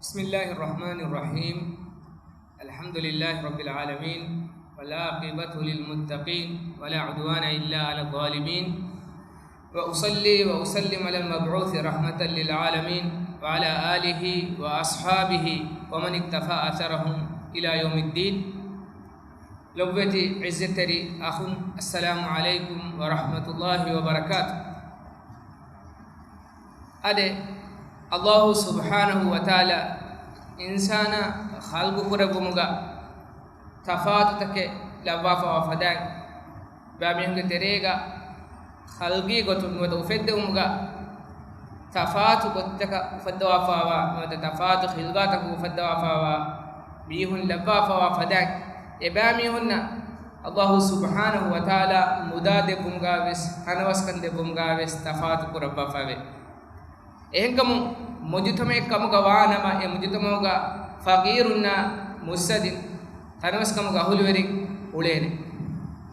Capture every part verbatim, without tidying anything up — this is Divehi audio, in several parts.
بسم الله الرحمن الرحيم. الحمد لله رب العالمين، والعاقبة للمتقين، ولا عدوان إلا على الظالمين. وأصلي وأسلم على المبعوث رحمة للعالمين، وعلى آله وأصحابه ومن اقتفى أثرهم إلى يوم الدين. ލޮބުވެތި ޢިއްޒަތްތެރި އަޚުން، އައްސަލާމު ޢަލައިކުމް ވަރަޙްމަތުﷲި ވަބަރަކާތު. އާދެ، ﷲ ސުބްޙާނަހޫ ވަތަޢާލާ އިންސާނާ ޚަލްޤު ކުރެއްވުމުގަ ތަފާތުތަކެއް ލައްވާފަވާ ފަދައިން، ބައިމީހުންގެ ތެރޭގަ ޚަލްޤީ ގޮތުން ނުވަތަ އުފެއްދެވުމުގަ ތަފާތު ގޮތްތަކަށް އުފައްދަވާފަވާ، ނުވަތަ ތަފާތު ޚިލްގާތަކުން އުފައްދަވާފަވާ މީހުން ލައްވާފަވާ ފަދައިން، އެބައިމީހުންނަށް ﷲ ސުބްޙާނަހޫ ވަތަޢާލާ މުދާ ދެއްވުމުގަ ވެސް، ތަނަވަސްކަން ދެއްވުމުގަ ވެސް ތަފާތު ކުރައްވާފައެވެ. އެހެންކަމުން މުޖުތަމަޢެއް ކަމުގަ ވާނަމަ، އެ މުޖުތަމަޢުގަ ފަޤީރުންނާ މުއްސަދިން ތަނަވަސްކަމުގަ އަހުލުވެރިން އުޅޭނެ.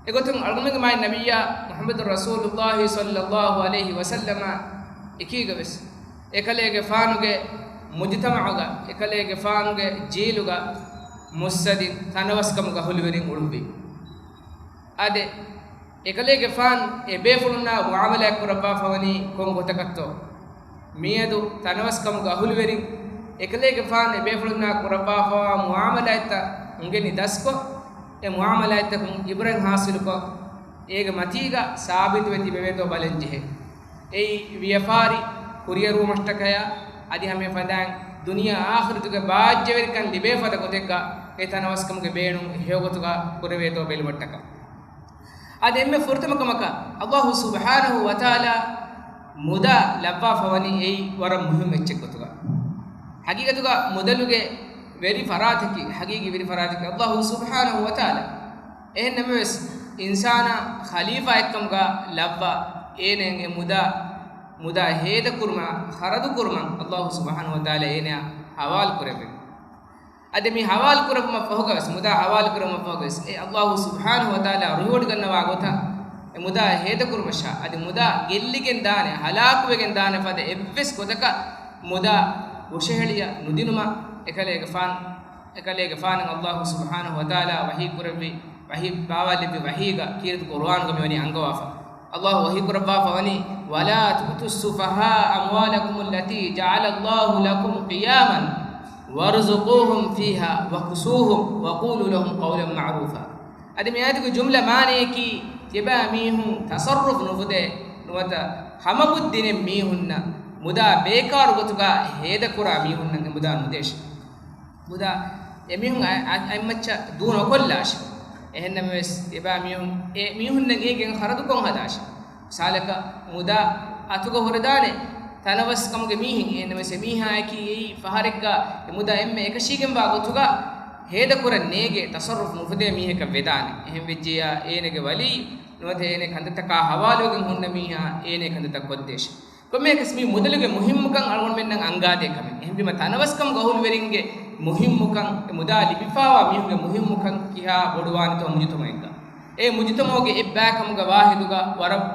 އެގޮތުން އަޅުގަނޑުގެ މާތް ނަބިއްޔާ މުޙައްމަދު ރަސޫލުﷲ ޞައްލަﷲު ޢަލައިހި ވަސައްލަމާ އެކީގަ ވެސް، އެކަލޭގެފާނުގެ މުޖުތަމަޢުގަ، އެކަލޭގެފާނުގެ ޖީލުގަ މުއްސަދިން ތަނަވަސްކަމުގަ އަހުލުވެރިން އުޅުއްވި. އާދެ، އެކަލޭގެފާން އެބޭފުޅުންނާ މުޢާމަލާތް ކުރައްވާފަވަނީ ކޮން ގޮތަކަށްތޯ؟ މިއަދު ތަނަވަސްކަމުގަ އަހުލުވެރިން އެކަލޭގެފާން އެބޭފުޅުންނާ ކުރައްވާފަވާ މުޢާމަލާތްތައް އުނގެނި ދަސްކޮށް، އެ މުޢާމަލާތްތަކުން ޢިބްރަތް ޙާޞިލުކޮށް، އޭގެ މަތީގަ ސާބިތުވެ ތިބެވޭތޯ ބަލަން ޖެހޭ. އެއީ ވިޔަފާރި ކުރިއެރުވުމަށްޓަކައި، އަދި ހަމަ އެފަދައިން ދުނިޔެ އާޚިރަތުގެ ބާއްޖަވެރިކަން ލިބޭ ފަދަ ގޮތެއްގަ އެ ތަނަވަސްކަމުގެ ބޭނުން ހެޔޮގޮތުގަ ކުރެވޭތޯ ބެލުމަށްޓަކައި. އަދި އެންމެ ފުރަތަމަ ކަމަކަށް، ﷲ ސުބްޙާނަހޫ ވަތަޢާލާ މުދާ ލައްވާފަވަނީ އެއީ ވަރަށް މުހިއްމު އެއްޗެއް ގޮތުގަ. ޙަޤީޤަތުގަ މުދަލުގެ ވެރި ފަރާތަކީ، ޙަޤީޤީ ވެރި ފަރާތަކީ ﷲ ސުބްޙާނަހޫ ވަތަޢާލާ. އެހެން ނަމަވެސް، އިންސާނާ ޚަލީފާއެއްކަމުގަ ލައްވާ، އޭނައަށް އެ މުދާ، މުދާ ހޭދަކުރުމަށް، ޚަރަދުކުރުމަށް ﷲ ސުބްޙާނަހޫ ވަތަޢާލާ އޭނައަށް ޙަވާލު ކުރެއްވި. އަދި މި ޙަވާލު ކުރެއްވުމަށް ފަހުގަވެސް، މުދާ ޙަވާލު ކުރެއްވުމަށް ފަހުގަވެސް، އެ ﷲ ސުބްޙާނަހޫ ވަތަޢާލާ ރުހިވޮޑިގަންނަވާ ގޮތަށް އެ މުދާ ހޭދަކުރުމަށާ، އަދި މުދާ ގެއްލިގެން ދާނެ، ހަލާކުވެގެން ދާނެ ފަދަ އެއްވެސް ގޮތަކަށް މުދާ ހުށަހެޅިޔަ ނުދިނުމަށް އެކަލޭގެފާން، އެކަލޭގެފާނަށް ﷲ ސުބްޙާނަހޫ ވަތަޢާލާ ވަޙީ ކުރެއްވި، ވަޙީ ބާވާލެއްވި ވަޙީގަ ކީރިތި ޤުރުއާނުގަ މިވަނީ އަންގަވާފަ. ﷲ ވަޙީ ކުރައްވާފަވަނީ، ولا تؤتوا السفهاء أموالكم التي جعل الله لكم قياما وارزقوهم فيها واكسوهم وقولوا لهم قولا معروفا. އަދި މި އާޔަތުގެ ޖުމްލަ މާނަޔަކީ، ތިބާ މީހުން ތަޞައްރުފް ނުފުދޭ ނުވަތަ ހަމަބުއްދިނެއް މީހުންނަށް މުދާ ބޭކާރު ގޮތުގަ ހޭދަކުރާ މީހުންނަށް އެ މުދާ ނުދޭށި. މުދާ އެމީހުން އަ-، އަ-، އަތްމައްޗަށް ދޫ ނުކޮށްލާށި. އެހެންނަމަވެސް، ތިބާ މީހުން އެ މީހުންނަށް އޭގެން ޚަރަދުކޮށް ހަދާށި. މިސާލަކަށް، މުދާ އަތުގަ ހުރެދާނެ ތަނަވަސްކަމުގެ މީހެއް. އެހެންނަމަވެސް، އެމީހާއަކީ އެއީ ފަހަރެއްގަ އެ މުދާ އެންމެ އެކަށީގެންވާ ގޮތުގަ ހޭދަކުރަން ނޭގޭ ތަޞައްރުފް ނުފުދޭ މީހަކަށް ވެދާނެ. އެހެން ވެއްޖެޔާ، އޭނަގެ ވަލީ ނުވަތަ އޭނަ ކަންތައްތަކާ ހަވާލުވެގެން ހުންނަ މީހާ އޭނަ ކަންތައްތައް ކޮށްދޭށި. ކޮންމެއަކަސް މި މުދަލުގެ މުހިއްމުކަން އަޅުގަނޑުމެންނަށް އަންގާދޭ ކަމެއް. އެހެންވީމަ ތަނަވަސްކަމުގަ އަހުލުވެރިންގެ މުހިއްމުކަން، އެ މުދާ ލިބިފާވާ މީހުންގެ މުހިއްމުކަން ކިހާ ބޮޑުވާނެތޯ މުޖުތަމަޢެއްގަ. އެ މުޖުތަމަޢުގެ އެއްބައިކަމުގަ ވާހިދުގަ ވަރަށް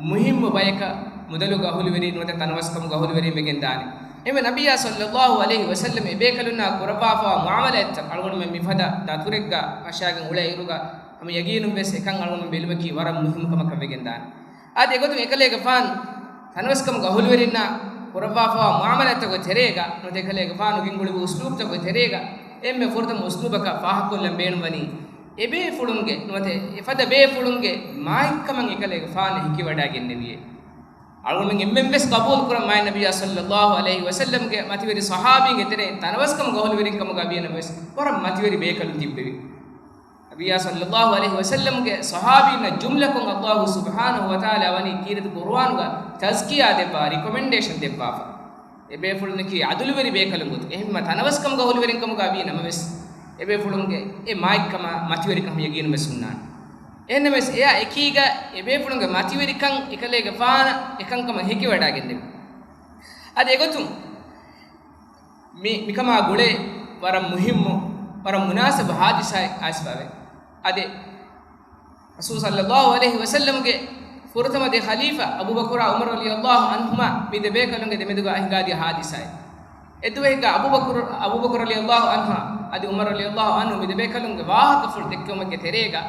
މުހިއްމު ބަޔަކަށް މުދަލުގަ އަހުލުވެރިން ނުވަތަ ތަނަވަސްކަމުގަ އަހުލުވެރިން ވެގެން ދާނެ. އެހެންވެ ނަބިއްޔާ ޞައްލަﷲު ޢަލައިހި ވަސައްލަމް އެބޭކަލުންނާ ކުރައްވާފަވާ މުޢާމަލާތްތައް އަޅުގަނޑުމެން މިފަދަ ދަތުރެއްގަ ވަށާގެން އުޅޭ އިރުގަ ހަމަ ޔަގީނުން ވެސް އެކަން އަޅުގަނޑުމެން ބެލުމަކީ ވަރަށް މުހިއްމު ކަމަކަށް ވެގެން ދާނެ. އާދެ، އެގޮތުން އެކަލޭގެފާން ތަނަވަސްކަމުގެ އަހުލުވެރިންނާ ކުރައްވާފަވާ މުޢާމަލާތްތަކުގެ ތެރޭގަ ނުވަތަ އެކަލޭގެފާނު ގެންގުޅުއްވި އުސްލޫބްތަކުގެ ތެރޭގަ އެންމެ ފުރަތަމަ އުސްލޫބަކަށް ފާހަގަކޮށްލަން ބޭނުންވަނީ، އެބޭފުޅުންގެ ނުވަތަ އެފަދަ ބޭފުޅުންގެ މާތްކަމަށް އެކަލޭގެފާނު ހެކިވަޑައިގެންނެވިއޭ. އަޅުގަނޑުމެން އެންމެން ވެސް ޤަބޫލު ކުރަން މާތް ނަބިއްޔާ ޞައްލަﷲު ޢަލައިހި ވަސައްލަމްގެ މަތިވެރި ޞަޙާބީންގެ ތެރެއިން ތަނަވަސްކަމުގެ އަހުލުވެރިން ކަމުގަ ވިޔަނަމަވެސް، ވަރަށް މަތިވެރި ބޭކަލުން ތިއްބެވި. ނަބިއްޔާ ޞައްލަﷲު ޢަލައިހި ވަސައްލަމްގެ ޞަޙާބީންނަށް ޖުމްލަކޮށް ﷲ ސުބްޙާނަހޫ ވަތަޢާލާ ވަނީ ކީރިތި ޤުރުއާނުގަ ތަޒްކިޔާ ދެއްވާ، ރިކޮމެންޑޭޝަން ދެއްވާފަ. އެބޭފުޅުންނަކީ ޢަދުލުވެރި ބޭކަލުން ގޮތުގަ. އެހެންވީމަ ތަނަވަސްކަމުގެ އަހުލުވެރިން ކަމުގަ ވީ ނަމަވެސް، އެބޭފުޅުންގެ އެ މާތްކަމާ މަތިވެރިކަމަށް ޔަގީނު ވެސް ހުންނާނެ. އެހެންނަމަވެސް، އެއާ އެކީގަ އެބޭފުޅުންގެ މަތިވެރިކަން އެކަލޭގެފާނަށް އެކަންކަމަށް ހެކިވަޑައިގެންނެވި. އަދި އެގޮތުން މި، މިކަމާ ގުޅޭ ވަރަށް މުހިއްމު، ވަރަށް މުނާސަބު ހާދިސާއެއް އައިސްފަވޭ. އަދި ރަސޫލު ޞައްލަﷲު ޢަލައިހި ވަސައްލަމްގެ ފުރަތަމަ ދެ ޚަލީފާ އަބޫބަކުރާ ޢުމަރު ރަޟިޔަﷲު ޢަންހުމާ މި ދެބޭކަލުންގެ ދެމެދުގަ ހިނގާދިޔަ ހާދިސާއެއް. އެދުވަހެއްގަ އަބޫބަކުރު، އަބޫބަކުރު ރަޟިޔަﷲ ޢަންހު އަދި ޢުމަރު ރަޟިޔަﷲ ޢަންހު މި ދެބޭކަލުންގެ ވާހަކަފުޅު ދެއްކެވުމެއްގެ ތެރޭގަ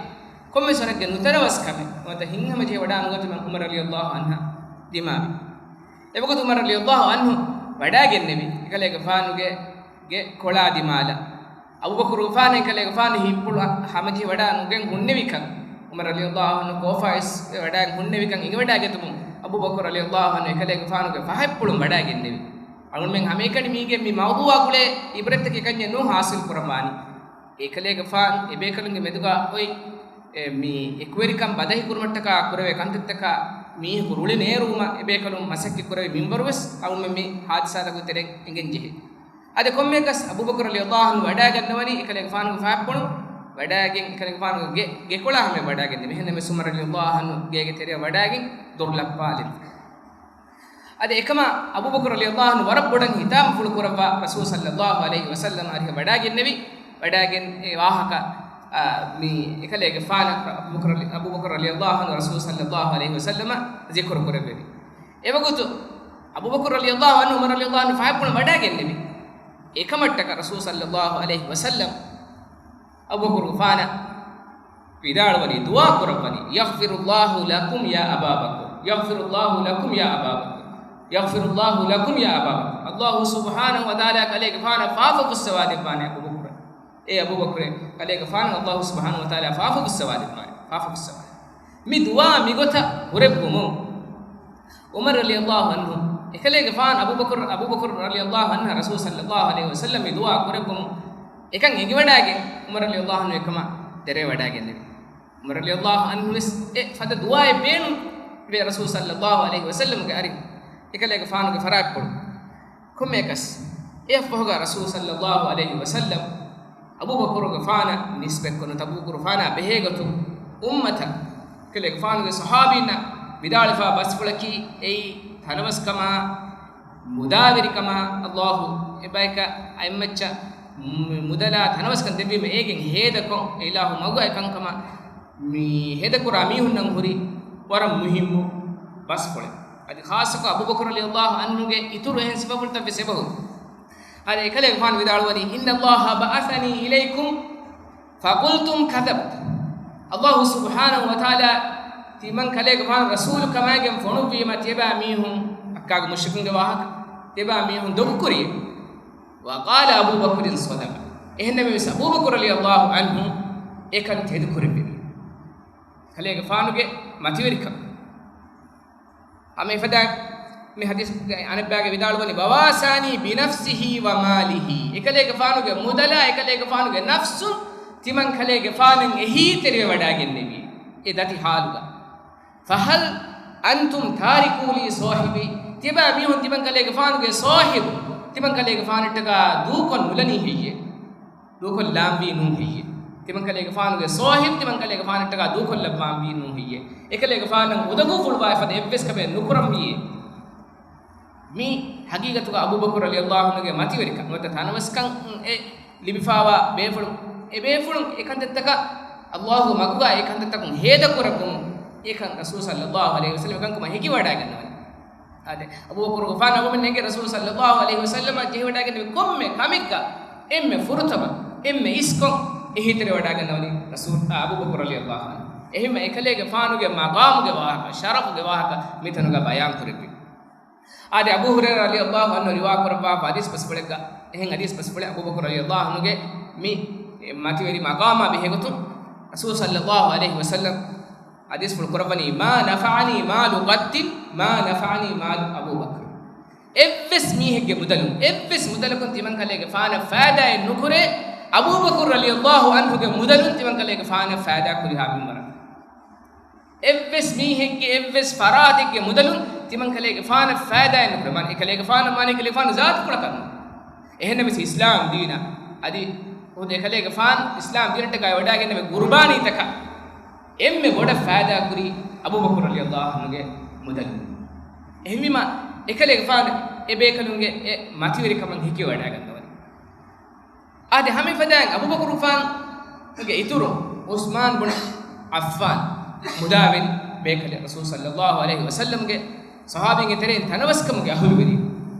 ކޮންމެސް ވަރެއްގެ ނުތަނަވަސްކަމެއް ނުވަތަ ހިތްހަމަޖެހިވަޑާނުގަތުމެއް ޢުމަރު ރަޟިޔަﷲ ޢަންހަ ދިމާވި. އެވަގުތު ޢުމަރު ރަޟިޔަﷲ ޢަންހު ވަޑާގެންނެވި އެކަލޭގެފާނުގެ ގެ ކޮޅާ ދިމާލަށް. އަބޫބަކުރުގެފާނަށް އެކަލޭގެފާނު ހިތްޕުޅު ހަމަޖެހިވަޑާ ނުގެން ހުންނެވިކަން، ޢުމަރު ރަޟިޔަﷲ ޢަންހު ކޯފާވެސް ވަޑާގެން ހުންނެވިކަން އެނގިވަޑާގަތުމުން، އަބޫބަކުރު ރަޟިޔަﷲ ޢަންހު އެކަލޭގެފާނުގެ ފަހަތްޕުޅުން ވަޑާގެންނެވި. އަޅުގަނޑުމެން ހަމައެކަނި މީގެ މި މައުޟޫޢާ ގުޅޭ އިބްރަތްތަކެއް ކަންޏެއް ނޫން ހާސިލް ކުރަންވާނީ. އެކަލޭގެފާން އެބޭކަލުންގެ މެދުގަ އޮތް، އެ، މި އެކުވެރިކަން ބަދަހި ކުރުމަށްޓަކާ ކުރެވޭ ކަންތައްތަކާ މީހަކު ރުޅި ނޭރުވުމަށް އެބޭކަލުން މަސައްކަތް ކުރެވޭ މިންވަރުވެސް އަޅުގަނޑުމެން މި ހާދިސާތަކުގެ ތެރެއިން އެނގެން ޖެހޭ. އަދި ކޮންމެއަކަސް އަބޫބަކުރު ރަޟިޔަﷲ ޢަންހު ވަޑާގަންނަވަނީ އެކަލޭގެފާނުގެ ފަހަތްޕުޅުން ވަޑާގެން އެކަލޭގެފާނުގެ ގެ، ގެކޮޅާ ހަމަޔަށް ވަޑާގެން ދިމާވި. އެހެންނަމަވެސް ޢުމަރު ރަޟިޔަﷲ ޢަންހު ގޭގެ ތެރެއަށް ވަޑާގެން ދޮރު ލައްޕާލިން. އަދި އެކަމާ އަބޫބަކުރު ރަޟިޔަﷲ ޢަންހު ވަރަށް ބޮޑަށް ހިތާމަފުޅު ކުރައްވާ ރަސޫލު ޞައްލަﷲ ޢަލައިހި ވަސައްލަމަ އަރިހަށް ވަޑާގެންނެވި. ވަޑާގެން އެ ވާހަކަ، އާ، މި އެކަލޭގެފާނަށް އަބޫބަކުރު، އަބޫބަކުރު ރަޟިޔަﷲ ޢަންހު ރަސޫލު ޞައްލަﷲ ޢަލައިހި ވަސައްލަމަ ޒިކުރު ކުރެއްވެވި. އެވަގުތު އަބޫބަކުރު ރަޟިޔަﷲ ޢަންހު ޢުމަރު ރަޟިޔަﷲ ޢަންހު ފަހަތްޕުޅުން ވަޑާގެންނެވި. އެކަމަށްޓަކަ ރަސޫލު ޞައްލަﷲ ޢަލައިހި ވަސައްލަމަ އަބޫބަކުރުގެފާނަށް ވިދާޅުވަނީ، ދުޢާ ކުރައްވަނީ، "يغفر الله لكم يا أبا بكر، يغفر الله لكم يا أبا بكر، يغفر الله لكم يا أبا بكر." ﷲ ސުބްޙާނަހޫ ވަތަޢާލާ ކަލޭގެފާނަށް ފާފަ ފުއްސަވާދެއްވާނެ އަބޫބަކުރަށް. އޭ އަބޫބަކުރޭ، ކަލޭގެފާނަށް ﷲ ސުބްޙާނަހޫ ވަތަޢާލާ ފާފަ ފުއްސަވާދެއްވާނެ، ފާފަ ފުއްސަވާނެ. މި ދުޢާ މިގޮތަށް ކުރެއްވުމުން، ޢުމަރު ރަޟިޔަﷲ ޢަންހު، އެކަލޭގެފާނު އަބޫބަކުރު، އަބޫބަކުރު ރަޟިޔަﷲ ޢަންހު ރަސޫލު ޞައްލަﷲ ޢަލައިހި ވަސައްލަމަ މި ދުޢާ ކުރެއްވުމުން އެކަން އެނގިވަޑާގެން ޢުމަރު ރަޟިޔަﷲ ޢަންހު އެކަމާ ދެރަވެވަޑާގެންނެވި. ޢުމަރު ރަޟިޔަﷲ ޢަންހު ވެސް އެ ފަދަ ދުޢާއެއް ބޭނުންވޭ ރަސޫލު ޞައްލަﷲ ޢަލައިހި ވަސައްލަމަގެ އަރިހު އެކަލޭގެފާނުގެ ފަރާތްޕުޅު. ކޮންމެއަކަސް އެއަށްފަހުގަ ރަސޫލު ޞައްލަﷲ ޢަލައިހި ވަސައްލަމަ އަބޫބަކުރުގެފާނަށް ނިސްބަތްކޮށް ނުވަތަ އަބޫބަކުރުގެފާނާ ބެހޭގޮތުން އުއްމަތަށް ކަލޭގެފާނުގެ ޞަޙާބީންނަށް ވިދާޅުވެފާ ބަސްފުޅަކީ އެއީ ތަނަވަސްކަމާ، މުދާވެރިކަމާ، ﷲ އެބަޔަކަށް އެއްމައްޗަށް މު-، މުދަލާ ތަނަވަސްކަން ދެއްވީމަ އޭގެން ހޭދަކޮށް އެ އިލާހު މަގުގަ އެކަންކަމަށް މި ހޭދަކުރާ މީހުންނަށް ހުރި ވަރަށް މުހިއްމު ބަސްފުޅެއް. އަދި ޚާއްޞަކޮށް އަބޫބަކުރު ރަޟިޔަﷲ ޢަންހުގެ އިތުރު އެހެން ސިފަފުޅުތައް ވެސް އެބަހުރި. އަދި އެކަލޭގެފާނު ވިދާޅުވަނީ، "إن الله بعثني إليكم فقلتم كذبت." ﷲ ސުބްޙާނަހޫ ވަތަޢާލާ ތިމަން ކަލޭގެފާނު ރަސޫލު ކަމާގެން ފޮނުއްވީމަ ތިޔަބައިމީހުން، މައްކާގެ މުޝްރިކުންގެ ވާހަކަ، ތިޔަބައިމީހުން ދޮގުކުރިއެވެ. "وقال أبو بكر صدق." އެހެންނަމަވެސް އަބޫބަކުރު ރަޟިޔަﷲ ޢަންހު އެކަން ތެދުކުރެއްވި. ކަލޭގެފާނުގެ މަތިވެރިކަން. ހަމަ އެފަދައިން މި ޙަދީޘްގައި އަނެއްބައިގެ ވިދާޅުވަނީ، "ووصاني بنفسه وماله." އެކަލޭގެފާނުގެ މުދަލާ، އެކަލޭގެފާނުގެ ނަފްސުން ތިމަން ކަލޭގެފާނަށް އެހީތެރިވެވަޑާގެންނެވި. އެ ދަތި ޙާލުގަ. "فهل أنتم تاركو لي صاحبي؟" ތިޔަބައިމީހުން ތިމަން ކަލޭގެފާނުގެ ޞާޙިބު، ތިމަން ކަލޭގެފާނަށްޓަކާ ދޫކޮށް ނުލަނީ ހެއްޔޭ؟ ދޫކޮށްލާންވީ ނޫން ހެއްޔޭ؟ ތިމަން ކަލޭގެފާނުގެ ޞާޙިބު ތިމަން ކަލޭގެފާނަށްޓަކާ ދޫކޮށްލައްވާންވީ ނޫން ހެއްޔޭ؟ އެކަލޭގެފާނަށް އުނދަގޫފުޅުވާ އެފަދަ އެއްވެސް ކަމެއް ނުކުރަންވީއޭ؟ މި ޙަޤީޤަތުގަ އަބޫބަކުރު ރަޟިޔަﷲ ޢަންހުގެ މަތިވެރިކަން ނުވަތަ ތަނަވަސްކަން އެ ލިބިފާވާ ބޭފުޅުން، އެ ބޭފުޅުން އެ ކަންތައްތަކަށް ﷲގެ މަގުގަ އެ ކަންތައްތަކުން ހޭދަކުރެއްވުމުން އެކަން ރަސޫލު ޞައްލަﷲ ޢަލައިހި ވަސައްލަމަ އެކަންކަމަށް ހެކިވަޑާގަންނަވަނީ. އާދެ، އަބޫބަކުރުގެފާނު އަޅުގަނޑުމެން އެނގޭ ރަސޫލު ޞައްލަﷲ ޢަލައިހި ވަސައްލަމަ ޖެހިވަޑާގެންނެވި ކޮންމެ ކަމެއްގަ އެންމެ ފުރަތަމަ، އެންމެ އިސްކޮށް އެހީތެރިވަޑާގަންނަވަނީ ރަސޫލު، އާ، އަބޫބަކުރު ރަޟިޔަﷲ ޢަންހު. އެހެންވެ އެކަލޭގެފާނުގެ މަޤާމުގެ ވާހަކަ، ޝަރަފުގެ ވާހަކަ މިތަނުގަ ބަޔާން ކުރެއްވި. އާދެ، އަބޫ ހުރައިރާ ރަޟިޔަﷲ ޢަންހު ރިވާ ކުރައްވާފަ ޙަދީޘް ބަސްފުޅެއްގަ، އެހެން ޙަދީޘް ބަސްފުޅެއް އަބޫބަކުރު ރަޟިޔަﷲ ޢަންހުގެ މި މަތިވެރި މަޤާމާ ބެހޭގޮތުން ރަސޫލު ޞައްލަﷲ ޢަލައިހި ވަސައްލަމަ ޙަދީޘްފުޅު ކުރައްވަނީ، "ما نفعني مال قط، ما نفعني مال أبو بكر." އެއްވެސް މީހެއްގެ މުދަލުން، އެއްވެސް މުދަލަކުން ތިމަން ކަލޭގެފާނަށް ފައިދާއެއް ނުކުރޭ، އަބޫބަކުރު ރަޟިޔަﷲ ޢަންހުގެ މުދަލުން ތިމަން ކަލޭގެފާނަށް ފައިދާ ކުރިހާ މިންވަރަށް. އެއްވެސް މީހެއްގެ އެއްވެސް ފަރާތެއްގެ މުދަލުން ތިމަން ކަލޭގެފާނަށް ފައިދާއެއް ނުކުރޭ. މާނަ އެކަލޭގެފާނަށް މާނަ އެކަލޭގެފާނު ޒާތުފުޅަކަށް ނޫން. އެހެންނަމަވެސް އިސްލާމް ދީނަށް އަދި ޚުދު އެކަލޭގެފާނު އިސްލާމް ދީނަށްޓަކާ ވަޑާގެންނެވި ޤުރުބާނީތަކަށް އެންމެ ބޮޑަށް ފައިދާ ކުރީ އަބޫބަކުރު ރަޟިޔަﷲ ޢަންހުގެ މުދަލުން. އެހެންވީމަ އެކަލޭގެފާނު އެ ބޭކަލުންގެ އެ މަތިވެރިކަމަށް ހެކިވަޑާގަންނަވަނީ. އާދެ، ހަމަ އެފަދައިން އަބޫބަކުރުގެފާނުގެ އިތުރު ޢުސްމާން ބުނު ޢައްފާން މުދާވެރި ބޭކަލެއް، ރަސޫލު ޞައްލަﷲ ޢަލައިހި ވަސައްލަމަގެ ޞަޙާބީންގެ ތެރެއިން ތަނަވަސްކަމުގެ އަހުލުވެރި.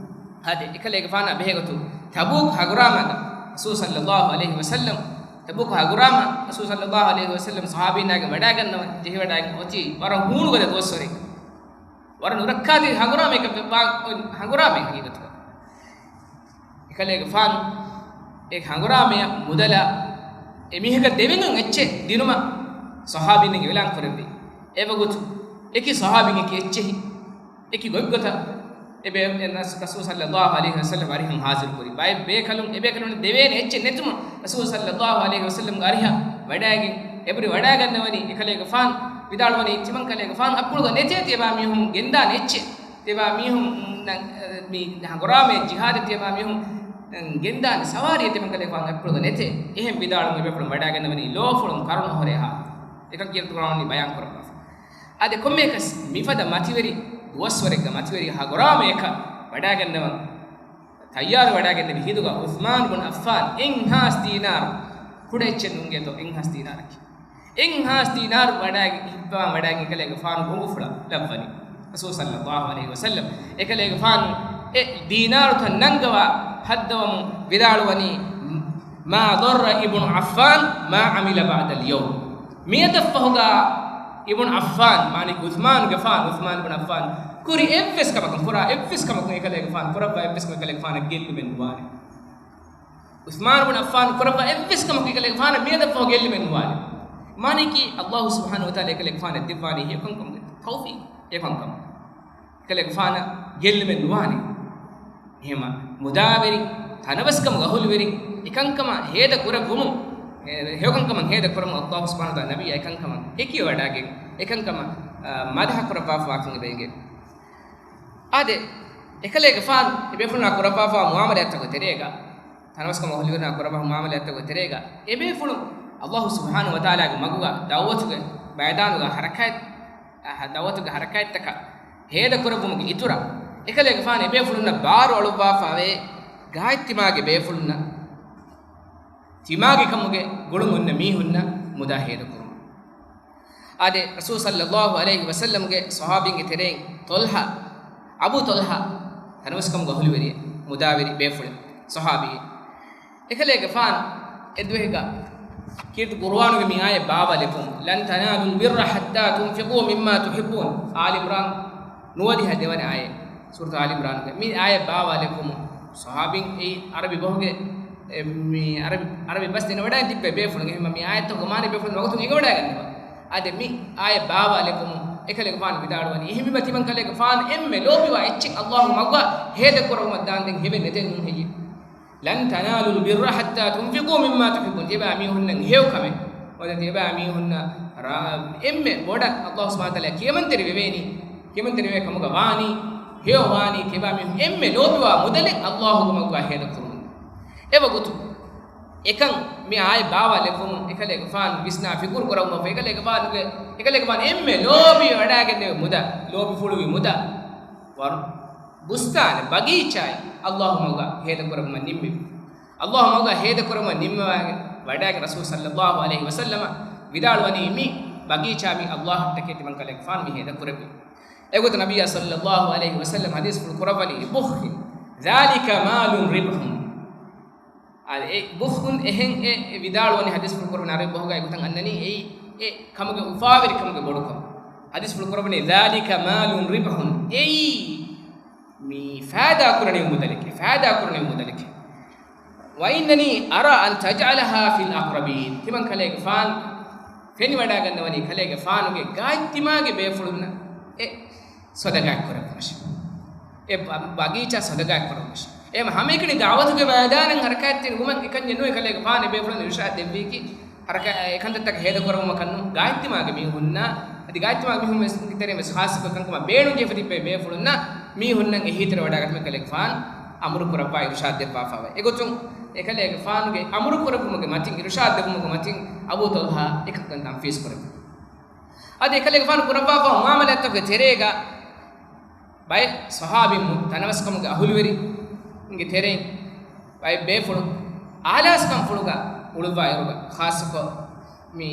އާދެ، އެކަލޭގެފާނާ ބެހޭގޮތުން ތަބޫކު ހަނގުރާމައިގަ ރަސޫލު ޞައްލައްލާހު ޢަލައިހި ވަސައްލަމް، ތަބޫކު ހަނގުރާމަ ރަސޫލު ޞައްލައްލާހު ޢަލައިހި ވަސައްލަމް ޞަޙާބީންނާގެ ވަޑާގަންނަވަން ޖެހިވަޑައިގެން އޮތީ ވަރަށް ހޫނުގަދަ ދުވަސްވަރެއް. ވަރަށް ނުރައްކާތެރި ހަނގުރާމައެއް ވާ ހަނގުރާމައެއް ހަގީގަތުގަ. އެކަލޭގެފާނު އެ ހަނގުރާމަޔަށް މުދަލާ އެ މީހަކަށް ދެވެން އެއްޗެއް ދިނުމަށް ޞަޙާބީން އިޢުލާން ކުރެއްވި. އެވަގުތު އެކި ޞަޙާބީން އެކި އެއްޗެހި، އެކި ގޮތްގޮތަށް އެ ބޭ-، އެ ރަސް-، ރަސޫލު ޞައްލައްލާހު ޢަލައިހި ވަސައްލަމް އަރިހަށް ޙާޟިރު ކުރި. ބައެއް ބޭކަލުން، އެ ބޭކަލުން ދެވޭނެ އެއްޗެއް ނެތުމުން ރަސޫލު ޞައްލައްލާހު ޢަލައިހި ވަސައްލަމްގެ އަރިހަށް ވަޑައިގެން، އެބުރި ވަޑައިގަންނަވަނީ އެކަލޭގެފާނު ވިދާޅުވަނީ، ތިމަން ކަލޭގެފާނު އަތްޕުޅުގަ ނެތޭ ތިޔަބާ މީހުން ގެންދާނެ އެއްޗެއް. ތިޔަބާ މީހުން މި ހަނގުރާމަ ޖިހާދަށް ތިޔަބާ މީހުން ގެންދާނެ ސަވާރިއެއް ތިމަން ކަލޭގެފާނު އަތްޕުޅުގަ ނެތޭ. އެހެން ވިދާޅުވުން އެބޭފުޅުން ވަޑައިގަންނަވަނީ ލޯފުޅުން ކަރުނަ ހުރޭ ހާލު. އެކަން ކީރިތި ޤުރްއާނުން ބަޔާން ކުރައްވާފަ. އާދެ، ކޮންމެއަކަސް މިފަދަ މަތިވެރި ދުވަސްވަރެއްގަ މަތިވެރި ހަނގުރާމަޔަކަށް ވަޑައިގަންނަވަން ތައްޔާރު ވަޑައިގެންނެވި ހިނދުގަ ޢުޘްމާނު ބުން ޢައްފާން އެއްހާސް ދީނާރު، ކުޑަ އެއްޗެއް ނޫންގޭތޯ، އެއްހާސް ދީނާރަކީ. އެއްހާސް ދީނާރު ވަޑައި-، ހިއްޕަވާން ވަޑައިގެން އެކަލޭގެފާނު އުނގުފުޅަށް ލައްވަނީ. ރަސޫލު ޞައްލައްލާހު ޢަލައިހި ވަސައްލަމް އެކަލޭގެފާނު އެ ދީނާރުތައް ނަންގަވާ ހައްދަވަމުން ވިދާޅުވަނީ، "ما ضر ابن عفان ما عمل بعد اليوم." މިއަދަށްފަހުގަ އިބުން ޢައްފާން، މާނައަކީ ޢުޘްމާނުގެފާނު، ޢުޘްމާނު ބުން ޢައްފާން ކުރި އެއްވެސް ކަމަކުން، ކުރާ އެއްވެސް ކަމަކުން އެކަލޭގެފާނު ކުރައްވާ އެއްވެސް ކަމެއް އެކަލޭގެފާނަށް ގެއްލުމެއް ނުވާނެ. ޢުޘްމާނު ބުން ޢައްފާން ކުރައްވާ އެއްވެސް ކަމަކުން އެކަލޭގެފާނަށް މިއަދަށްފަހު ގެއްލުމެއް ނުވާނެ. މާނައަކީ ﷲ ސުބްޙާނަހޫ ވަތަޢާލާ އެކަލޭގެފާނަށް ދެއްވާނީ ހެޔޮކަންކަމުގެ ތައުފީޤު، ހެޔޮކަންކަމަށް. އެކަލޭގެފާނަށް ގެއްލުމެއް ނުވާނެ. އެހެމަ މުދާވެރި، ތަނަވަސްކަމުގެ އަހުލުވެރި، އެކަންކަމަށް ހޭދަ ކުރެއްވުމުން، އެ، ހެޔޮކަންކަމަށް ހޭދަ ކުރަމުން ﷲ ސުބްޙާނަހޫ ވަތަޢާލާ ނަބިއްޔާ އެކަންކަމަށް ހެކިވަޑައިގެން، އެކަންކަމަށް، އާ، މަދަޙަ ކުރައްވާފަވާކަން އެބައިނގޭ. އާދެ، އެކަލޭގެފާނު އެބޭފުޅުންނާ ކުރައްވާފަވާ މުޢާމަލާތްތަކުގެ ތެރޭގަ، ތަނަވަސްކަމުގެ އަހުލުވެރިންނާ ކުރައްވާ މުޢާމަލާތްތަކުގެ ތެރޭގަ، އެބޭފުޅުން ﷲ ސުބްޙާނަހޫ ވަތަޢާލާގެ މަގުގަ ދަޢުވަތުގެ މައިދާނުގަ ހަރަކާތް، އަ، ދަޢުވަތުގެ ހަރަކާތްތަކަށް ހޭދަ ކުރެއްވުމުގެ އިތުރަށް، އެކަލޭގެފާނު އެބޭފުޅުންނަށް ބާރު އަޅުއްވާފައިވޭ، ގާތްތިމާގެ ބޭފުޅުންނަށް ތިމާގެ ކަމުގެ ގުޅުން އޮންނަ މީހުންނަށް މުދާ ހޭދަ ކުރުން. އާދެ، ރަސޫލު ޞައްލައްލާހު ޢަލައިހި ވަސައްލަމްގެ ޞަޙާބީންގެ ތެރެއިން ޠަލްޙާ، އަބޫ ޠަލްޙާ، ތަނަވަސްކަމުގެ އަހުލުވެރި، މުދާވެރި ބޭފުޅެއް، ޞަޙާބީ. އެކަލޭގެފާނު އެދުވަހެއްގަ ކީރިތި ޤުރުއާނުގެ މި އާޔަތް ބާވާލެއްވުމުން، "لن تنالوا البر حتى تنفقوا مما تحبون." އާލި ޢިމްރާން ނުވަދިހަ ދެވަނަ އާޔަތް، ސޫރަތު އާލި ޢިމްރާނުގެ މި އާޔަތް ބާވާލެއްވުމުން، ޞަޙާބީން އެއީ ޢަރަބި ބަހުގެ، އެ، މި ޢަރަބި، ޢަރަބި ބަސް ދެނެވަޑައިގެން ތިއްބެވި ބޭފުޅުން. އެހެންވީމަ މި އާޔަތްތަކުގެ މާނަ ބޭފުޅުން ވަގުތުން އެނގިވަޑައިގަންނަވާ. އާދެ، މި އާޔަތް ބާވާލެއްވުމުން އެކަލޭގެފާނު ވިދާޅުވަނީ، އެހެންވީމަ ތިމަން ކަލޭގެފާނު އެންމެ ލޯބިވާ އެއްޗެއް ﷲ މަގުގަ ހޭދަ ކުރައްވުމަށް ދާންދެން ހެވެއް ނެތޭ ނޫން ހެއްޔެވެ؟ "لن تنالوا البر حتى تنفقوا مما تحبون." ތިޔަބާ މީހުންނަށް ހެޔޮ ކަމެއް، އޮތަ ތިޔަބާ މީހުންނަށް ރާ-، އެންމެ ބޮޑަށް ﷲ ސުބްޙާނަހޫ ވަތަޢާލާ ކިޔަމަންތެރިވެވޭނީ، ކިޔަމަންތެރިވޭ ކަމުގަ ވާނީ، ހެޔޮ ވާނީ، ތިޔަބާ މީހުން އެންމެ ލޯބިވާ މުދަލެއް ﷲ ގެ މަގުގަ ހޭދަ ކުރުމުން. އެވަގުތު އެކަން މި އާޔަތް ބާވާލެއްވުމުން އެކަލޭގެފާނު ވިސްނާ ފިކުރު ކުރައްވުމަށް އެކަލޭގެފާނުގެ، އެކަލޭގެފާނު އެންމެ ލޯބިވެވަޑައިގެންނެވި މުދާ، ލޯބިފުޅުވި މުދާ ވަރު ބުސްތާނެއް، ބަގީޗާއެއް ﷲ މަގުގަ ހޭދަ ކުރައްވުމަށް ނިންމި. ﷲ މަގުގަ ހޭދަ ކުރައްވުމަށް ނިންމަވައިގެން ވަޑައިގެން ރަސޫލު ޞައްލައްލާހު ޢަލައިހި ވަސައްލަމަ ވިދާޅުވަނީ، މި ބަގީޗާ މި ﷲ އަށްޓަކައި ތިމަން ކަލޭގެފާނު މި ހޭދަ ކުރެއްވި. އެގޮތަށް ނަބިއްޔާ ޞައްލައްލާހު ޢަލައިހި ވަސައްލަމަ ޙަދީޘްފުޅު ކުރައްވަނީ، "بخ ذلك مال ربح." އާދެ، އެ ބުޚުލް އެހެން އެ، އެ ވިދާޅުވަނީ ޙަދީޘްފުޅު ކުރައްވަނީ ޢަރަބި ބަހުގައި ގޮތަށް އަންނަނީ އެއީ، އެ ކަމުގެ އުފާވެރިކަމުގެ ބޮޑުކަން. ޙަދީޘްފުޅު ކުރައްވަނީ، "ذلك مال ربح." އެއީ މި ފައިދާ ކުރަނިވި މުދަލެކޭ، ފައިދާ ކުރަނިވި މުދަލެކޭ. "وإني أرى أن تجعلها في الأقربين." ތިމަން ކަލޭގެފާނު ފެނިވަޑައިގަންނަވަނީ ކަލޭގެފާނުގެ ގާތްތިމާގެ ބޭފުޅުންނަށް އެ ޞަދަޤާތް ކުރެއްވުމަށި. އެ ބަ-، ބަގީޗާ ޞަދަޤާތް ކުރެއްވުމަށި. އެހެން ހަމައެކަނި ދަޢުވަތުގެ މައިދާނަށް ހަރަކާތްތެރި ވުމަށް އެކަންޏެއް ނޫން ކަލޭގެފާނު އެބޭފުޅުން އިރުޝާދު ދެއްވީކީ، ހަރަކާ-، އެ ކަންތައްތަކަށް ހޭދަ ކުރެއްވުމަށް ކަންނޫން، ގާތްތިމާގެ މީހުންނަށް، އަދި ގާތްތިމާގެ މީހުން ވެސް ތެރެއިން ވެސް ޚާއްޞަކޮށް ކަންކަމަށް ބޭނުން ޖެހިފަ ތިއްބެވި ބޭފުޅުންނަށް މީހުންނަށް އެހީތެރިވަޑައިގަތުމަށް ކަލޭގެފާނު އަމުރު ކުރައްވާ އިރުޝާދު ދެއްވާފައިވޭ. އެގޮތުން އެކަލޭގެފާނުގެ އަމުރު ކުރެއްވުމުގެ މަތިން، އިރުޝާދު ދެއްވުމުގެ މަތިން އަބޫ ޠަލްޙާ އެކަންކަން ތަންފީޒު ކުރެއްވި. އަދި އެކަލޭގެފާނު ކުރައްވާފަ މުޢާމަލާތްތަކުގެ ތެރޭގަ ބައެއް ޞަޙާބީން ތަނަވަސްކަމުގެ އަހުލުވެރިންގެ ތެރެއިން ބައެއް ބޭފުޅުން އާލާސްކަންފުޅުގަ އުޅުއްވާއިރުގަ، ޚާއްޞަކޮށް މި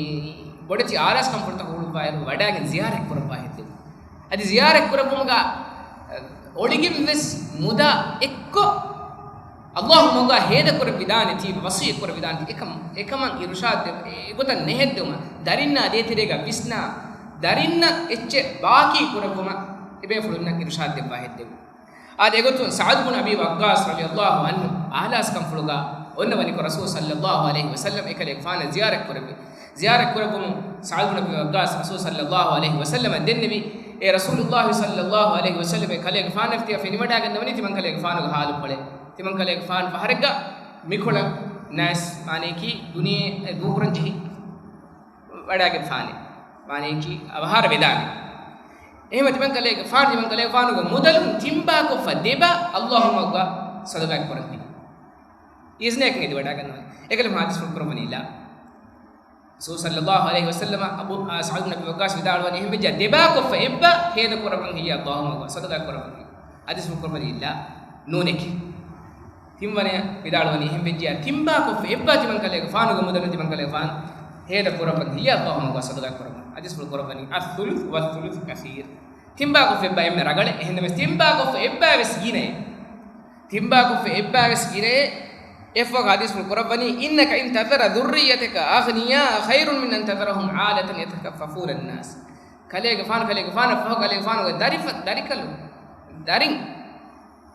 ބޮޑެތި އާލާސްކަންފުޅުތަކަށް އުޅުއްވާއިރު ވަޑައިގެން ޒިޔާރަތް ކުރައްވާ ހެއްދެވި. އަދި ޒިޔާރަތް ކުރެއްވުމުގަ، އަ، އޮޅިގެން ވެސް މުދާ އެއްކޮށް، އައްލާހު މަގުގާ ހޭދަ ކުރެއްވިދާނެތީ، ވަޞިއްޔަތް ކުރެއްވިދާނެތީ، އެކަމަށް، އެކަމަށް އިރުޝާދު ދެ-، އެ-، އެގޮތަށް ނެހެއްދެވުމަށް، ދަރިންނާ ދޭތެރޭގަ ވިސްނާ، ދަރިންނަށް އެއްޗެއް ބާކީ ކުރެއްވުމަށް އެބޭފުޅުންނަށް އިރުޝާދު ދެއްވާ ހެއްދެވި. އާދެ، އެގޮތުން ސަޢުދު ބުން އަބީ ވައްޤާޞް ރަޟިޔައްލާހު ޢަންހު އާލާސްކަންފުޅުގަ އޮންނަވަނިކޮށް، ރަސޫލު ޞައްލައްލާހު ޢަލައިހި ވަސައްލަމް އެކަލޭގެފާނަށް ޒިޔާރަތް ކުރެއްވި. ޒިޔާރަތް ކުރެއްވުމުން ސަޢުދު ބުން އަބީ ވައްޤާޞް ރަސޫލު ޞައްލައްލާހު ޢަލައިހި ވަސައްލަމަށް ދެންނެވި، އޭ ރަސޫލުއްލާހި ޞައްލައްލާހު ޢަލައިހި ވަސައްލަމް، ކަލޭގެފާނަށް ތިޔަ ފެނިވަޑައިގަންނަވަނީ ތިމަންކަލޭގެފާނުގެ ޙާލުކޮޅެއް. ތިމަންކަލޭގެފާނު ފަހަރެއްގަ މިކޮޅަށް ނައިސް، މާނަޔަކީ ދުނިޔެ ދޫކުރަން ޖެހި ވަޑައިގެންފާނެ. މާނަޔަކީ އަވަހާރަ ވެދާނެ. އެހެންވެ ތިމަންކަލޭގެފާނު، ތިމަންކަލޭގެފާނުގެ މުދަލުން ތިންބާކޮށްފަ ދެބަ އައްލާހު މަގުގަ ޞަދަޤާތް ކުރަންވީ. އިޒްނަޔަކުން އެދިވަޑައިގަންނަވަނީ. އެކަލޭ ޙަދީޘްފުޅު ކުރައްވަނީ ލާ. ރަސޫލު ޞައްލައްލާހު ޢަލައިހި ވަސައްލަމަށް އަބޫ، އާ، ސަޢުދު ބުން އަބީ ވައްޤާޞް ވިދާޅުވަނީ، އެހެންވެއްޖެއްޔާ ދެބާކޮށްފަ އެއްބަ ހޭދަކުރައްވަން ހެއްޔޭ އައްލާހު މަގުގަ ޞަދަޤާތް ކުރައްވަނީ؟ ޙަދީޘްފުޅު ކުރައްވަނީ ލާ، ނޫނެކޭ. ތިންވަނަޔަށް ވިދާޅުވަނީ، އެހެންވެއްޖެއްޔާ ތިންބާކޮށްފަ އެއްބަ ތިމަންކަލޭގެފާނުގެ މުދަލުން ތިމަންކަލޭގެފާނު ހޭދަކުރައްވަން ހެއްޔޭ އައްލާހު މަގުގަ ޞަދަޤާތް ކުރައްވަން؟ ޙަދީޘްފުޅު ކުރައްވަނީ، الثلث والثلث كثير. ތިންބާކޮށްފަ އެއްބަ އެންމެ ރަނގަޅޭ، އެހެންނަމަވެސް ތިންބާކޮށްފަ އެއްބައިވެސް ގިނައޭ. ތިންބާކޮށްފަ އެއްބައިވެސް ގިނައޭ. އެއަށްފަހު ޙަދީޘްފުޅު ކުރައްވަނީ، إنك إن تذر ذريتك أغنياء خير من أن تذرهم عالة يتكففون الناس. ކަލޭގެފާނު، ކަލޭގެފާނަށްފަހު ކަލޭގެފާނުގެ ދަރިފަ-، ދަރިކަލު، ދަރިން،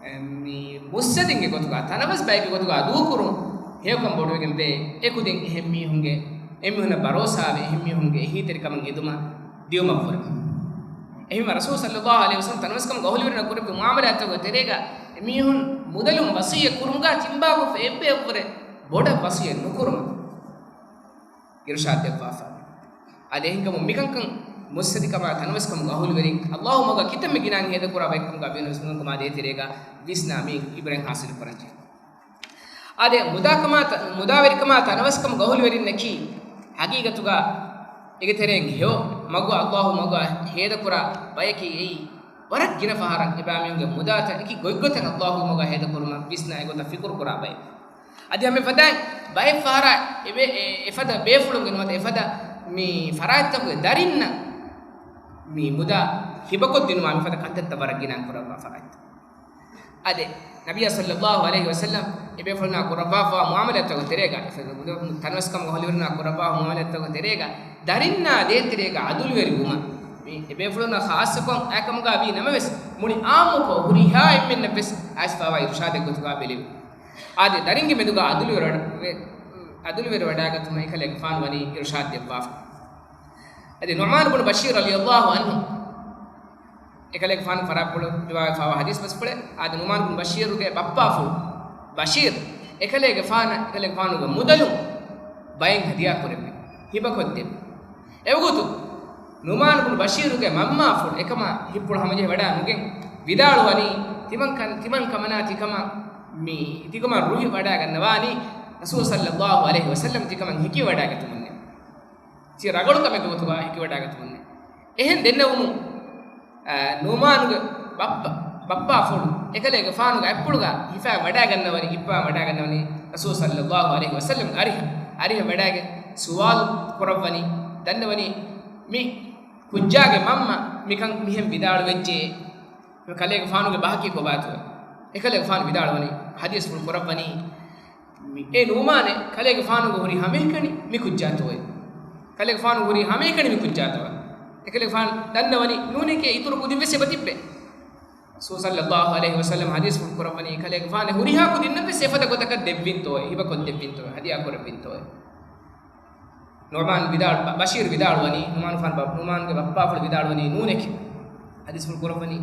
އެ، މި މުއްސަދިންގެ ގޮތުގަ، ތަނަވަސް ބައެއްގެ ގޮތުގަ ދޫކުރުން ހެޔޮކަން ބޮޑުވެގެން ވޭ. އެކުދިން އެހެން މީހުންގެ، އެމީހުންނަށް ބަރޯސާވެ، އެހެން މީހުންގެ އެހީތެރިކަމަށް އެދުމަށް ދިޔުމަށްވުރެ. އެހެންވެ، ރަސޫލު ޞައްލައްލާހު ޢަލައިހި ވަސައްލަމް ތަނަވަސްކަމުގެ އަހުލުވެރިންނާ ކުރެއްވި މުޢާމަލާތްތަކުގެ ތެރޭގަ އެމީހުން މުދަލުން ވަޞިއްޔަތް ކުރުމުގަ ތިންބާކޮށްފަ އެއްބައަށްވުރެ ބޮޑަށް ވަޞިއްޔަތް ނުކުރުމަށް އިރުޝާދު ދެއްވާފަ. އަދި އެހެންކަމުން މިކަންކަން މުއްސަދިކަމާ ތަނަވަސްކަމުގެ އަހުލުވެރިން އައްލާހު މަގަށް ކިތަންމެ ގިނައިން ހޭދަކުރާ ބައެއްކަމުގަ ބޭނުންވެސް ނުވަންކަމާ ދޭތެރޭގަ ވިސްނާ މި ޢިބްރަތް ޙާޞިލު ކުރަންޖެހޭ. އާދެ، މުދާކަމާ ތަ-، މުދާވެރިކަމާ ތަނަވަސްކަމުގެ އަހުލުވެރިންނަކީ ޙަޤީޤަތުގަ އޭގެ ތެރެއިން ހެޔޮ މަގު އައްލާހު މަގަށް ހޭދަކުރާ ބަޔަކީ އެއީ ވަރަށް ގިނަ ފަހަރަށް އެބައިމީހުންގެ މުދާތައް އެކި ގޮތްގޮތަށް އައްލާހު މަގަށް ހޭދަކުރުމަށް ވިސްނާ އެގޮތަށް ފިކުރު ކުރާ ބައެއް. އަދި ހަމަ އެފަދައިން ބައެއް ފަހަރަށް އެވެ-، އެ-، އެފަދަ ބޭފުޅުންގެ ނުވަތަ އެފަދަ މި ފަރާތްތަކުގެ ދަރިންނަށް މި މުދާ ހިބަކޮށްދިނުމާ މިފަދަ ކަންތައްތައް ވަރަށް ގިނައިން ކުރައްވާ ފަރާތްތައް. އާދެ، ނަބިއްޔާ ޞައްލައްލާހު ޢަލައިހި ވަސައްލަމް އެބޭފުޅުންނާ ކުރައްވާފަވާ މުޢާމަލާތްތަކުގެ ތެރޭގަ، ތަނަވަސްކަމުގެ އަހުލުވެރިންނާ ކުރައްވާ މުޢާމަލާތްތަކުގެ ތެރޭގަ، ދަރިންނާ ދޭތެރޭގަ ޢަދުލުވެރިވުމަށް މި އެބޭފުޅުންނަށް ޚާއްޞަކޮށް އާކަމުގަ ވީ ނަމަވެސް، މުޅި ޢާއްމުކޮށް ހުރިހާ އެންމެންނަށްވެސް އައިސްފަވާ އިރުޝާދެއް ގޮތުގަ ބެލެވި. އާދެ، ދަރިންގެ މެދުގަ ޢަދުލުވެރި ވަޑަ-، ވެ-، ޢަދުލުވެރި ވަޑައިގަތުމަށް އެކަލޭގެފާނު ވަނީ އިރުޝާދު ދެއްވާފަ. އަދި ނުޢުމާނު ބުނު ބަޝީރު ރަޟިޔައްލާހު ޢަންހު އެކަލޭގެފާނު ފަރާތްޕުޅު ރިވާޔަތް ފާވާ ޙަދީޘް ބަސްފުޅެއް. އާދެ، ނުޢުމާނު ބުނު ބަޝީރުގެ ބައްޕާފުޅު ބަޝީރު އެކަލޭގެފާނަށް، އެކަލޭގެފާނުގެ މުދަލުން ބައެއް ހަދިޔާ ކުރެއްވި، ހިބަކޮށްދެއްވި. އެވަގުތު ނުޢުމާނު ބުނު ބަޝީރުގެ މަންމާފުޅު އެކަމާ ހިތްޕުޅު ހަމަޖެހި ވަޑައި ނުގެން ވިދާޅުވަނީ، ތިމަން ކަން، ތިމަން ކަމަނާ ތިކަމަށް މި، ތިކަމަށް ރުހި ވަޑައިގަންނަވާނީ ރަސޫލު ޞައްލައްލާހު ޢަލައިހި ވަސައްލަމް ތިކަމަށް ހެކިވަޑައިގަތުމުންނޭ. ތި ރަނގަޅު ކަމެއްގެ ގޮތުގަ ހެކިވަޑައިގަތުމުންނޭ. އެހެން ދެންނެވުމުން، އާ، ނުޢުމާނުގެ ބައްޕަ، ބައްޕާފުޅު އެކަލޭގެފާނުގެ އަތްޕުޅުގަ ހިފާ ވަޑައިގަންނަވަނީ، ހިއްޕާ ވަޑައިގަންނަވަނީ ރަސޫލު ޞައްލައްލާހު ޢަލައިހި ވަސައްލަމްގެ އަރިހަށް، އަރިހަށް ވަޑައިގެން ސުވާލު ކުރައްވަނީ، ދަންނަވަނީ މި ކުއްޖާގެ މަންމަ މިކަން މިހެން ވިދާޅުވެއްޖެ، ކަލޭގެފާނުގެ ބަހަކީ ކޮބާތޯ؟ އެކަލޭގެފާނު ވިދާޅުވަނީ، ޙަދީޘްފުޅު ކުރައްވަނީ، މި އޭ ނުޢުމާނޭ، ކަލޭގެފާނުގެ ހުރި ހަމައެކަނި މި ކުއްޖާތޯއޭ؟ ކަލޭގެފާނު ހުރި ހަމައެކަނި މި ކުއްޖާތޯއޭ؟ އެކަލޭގެފާނު ދަންނަވަނީ ނޫނެކޭ، އިތުރު ކުދިން ވެސް އެބަ ތިއްބެ. ރަސޫލު ޞައްލައްލާހު ޢަލައިހި ވަސައްލަމް ޙަދީޘްފުޅު ކުރައްވަނީ، ކަލޭގެފާނެ ހުރިހާ ކުދިންނަށް ވެސް އެފަދަ ގޮތަކަށް ދެއްވިންތޯއޭ، ހިބަކޮށް ދެއްވިންތޯއޭ، ހަދިޔާ ކުރެއްވިންތޯއޭ؟ ނުޢުމާނު ވިދާޅު، ބަ-، ބަޝީރު ވިދާޅުވަނީ، ނުޢުމާނު ފާން ބަ-، ނުޢުމާނުގެ ބައްޕާފުޅު ވިދާޅުވަނީ ނޫނެކޭ. ޙަދީޘްފުޅު ކުރައްވަނީ،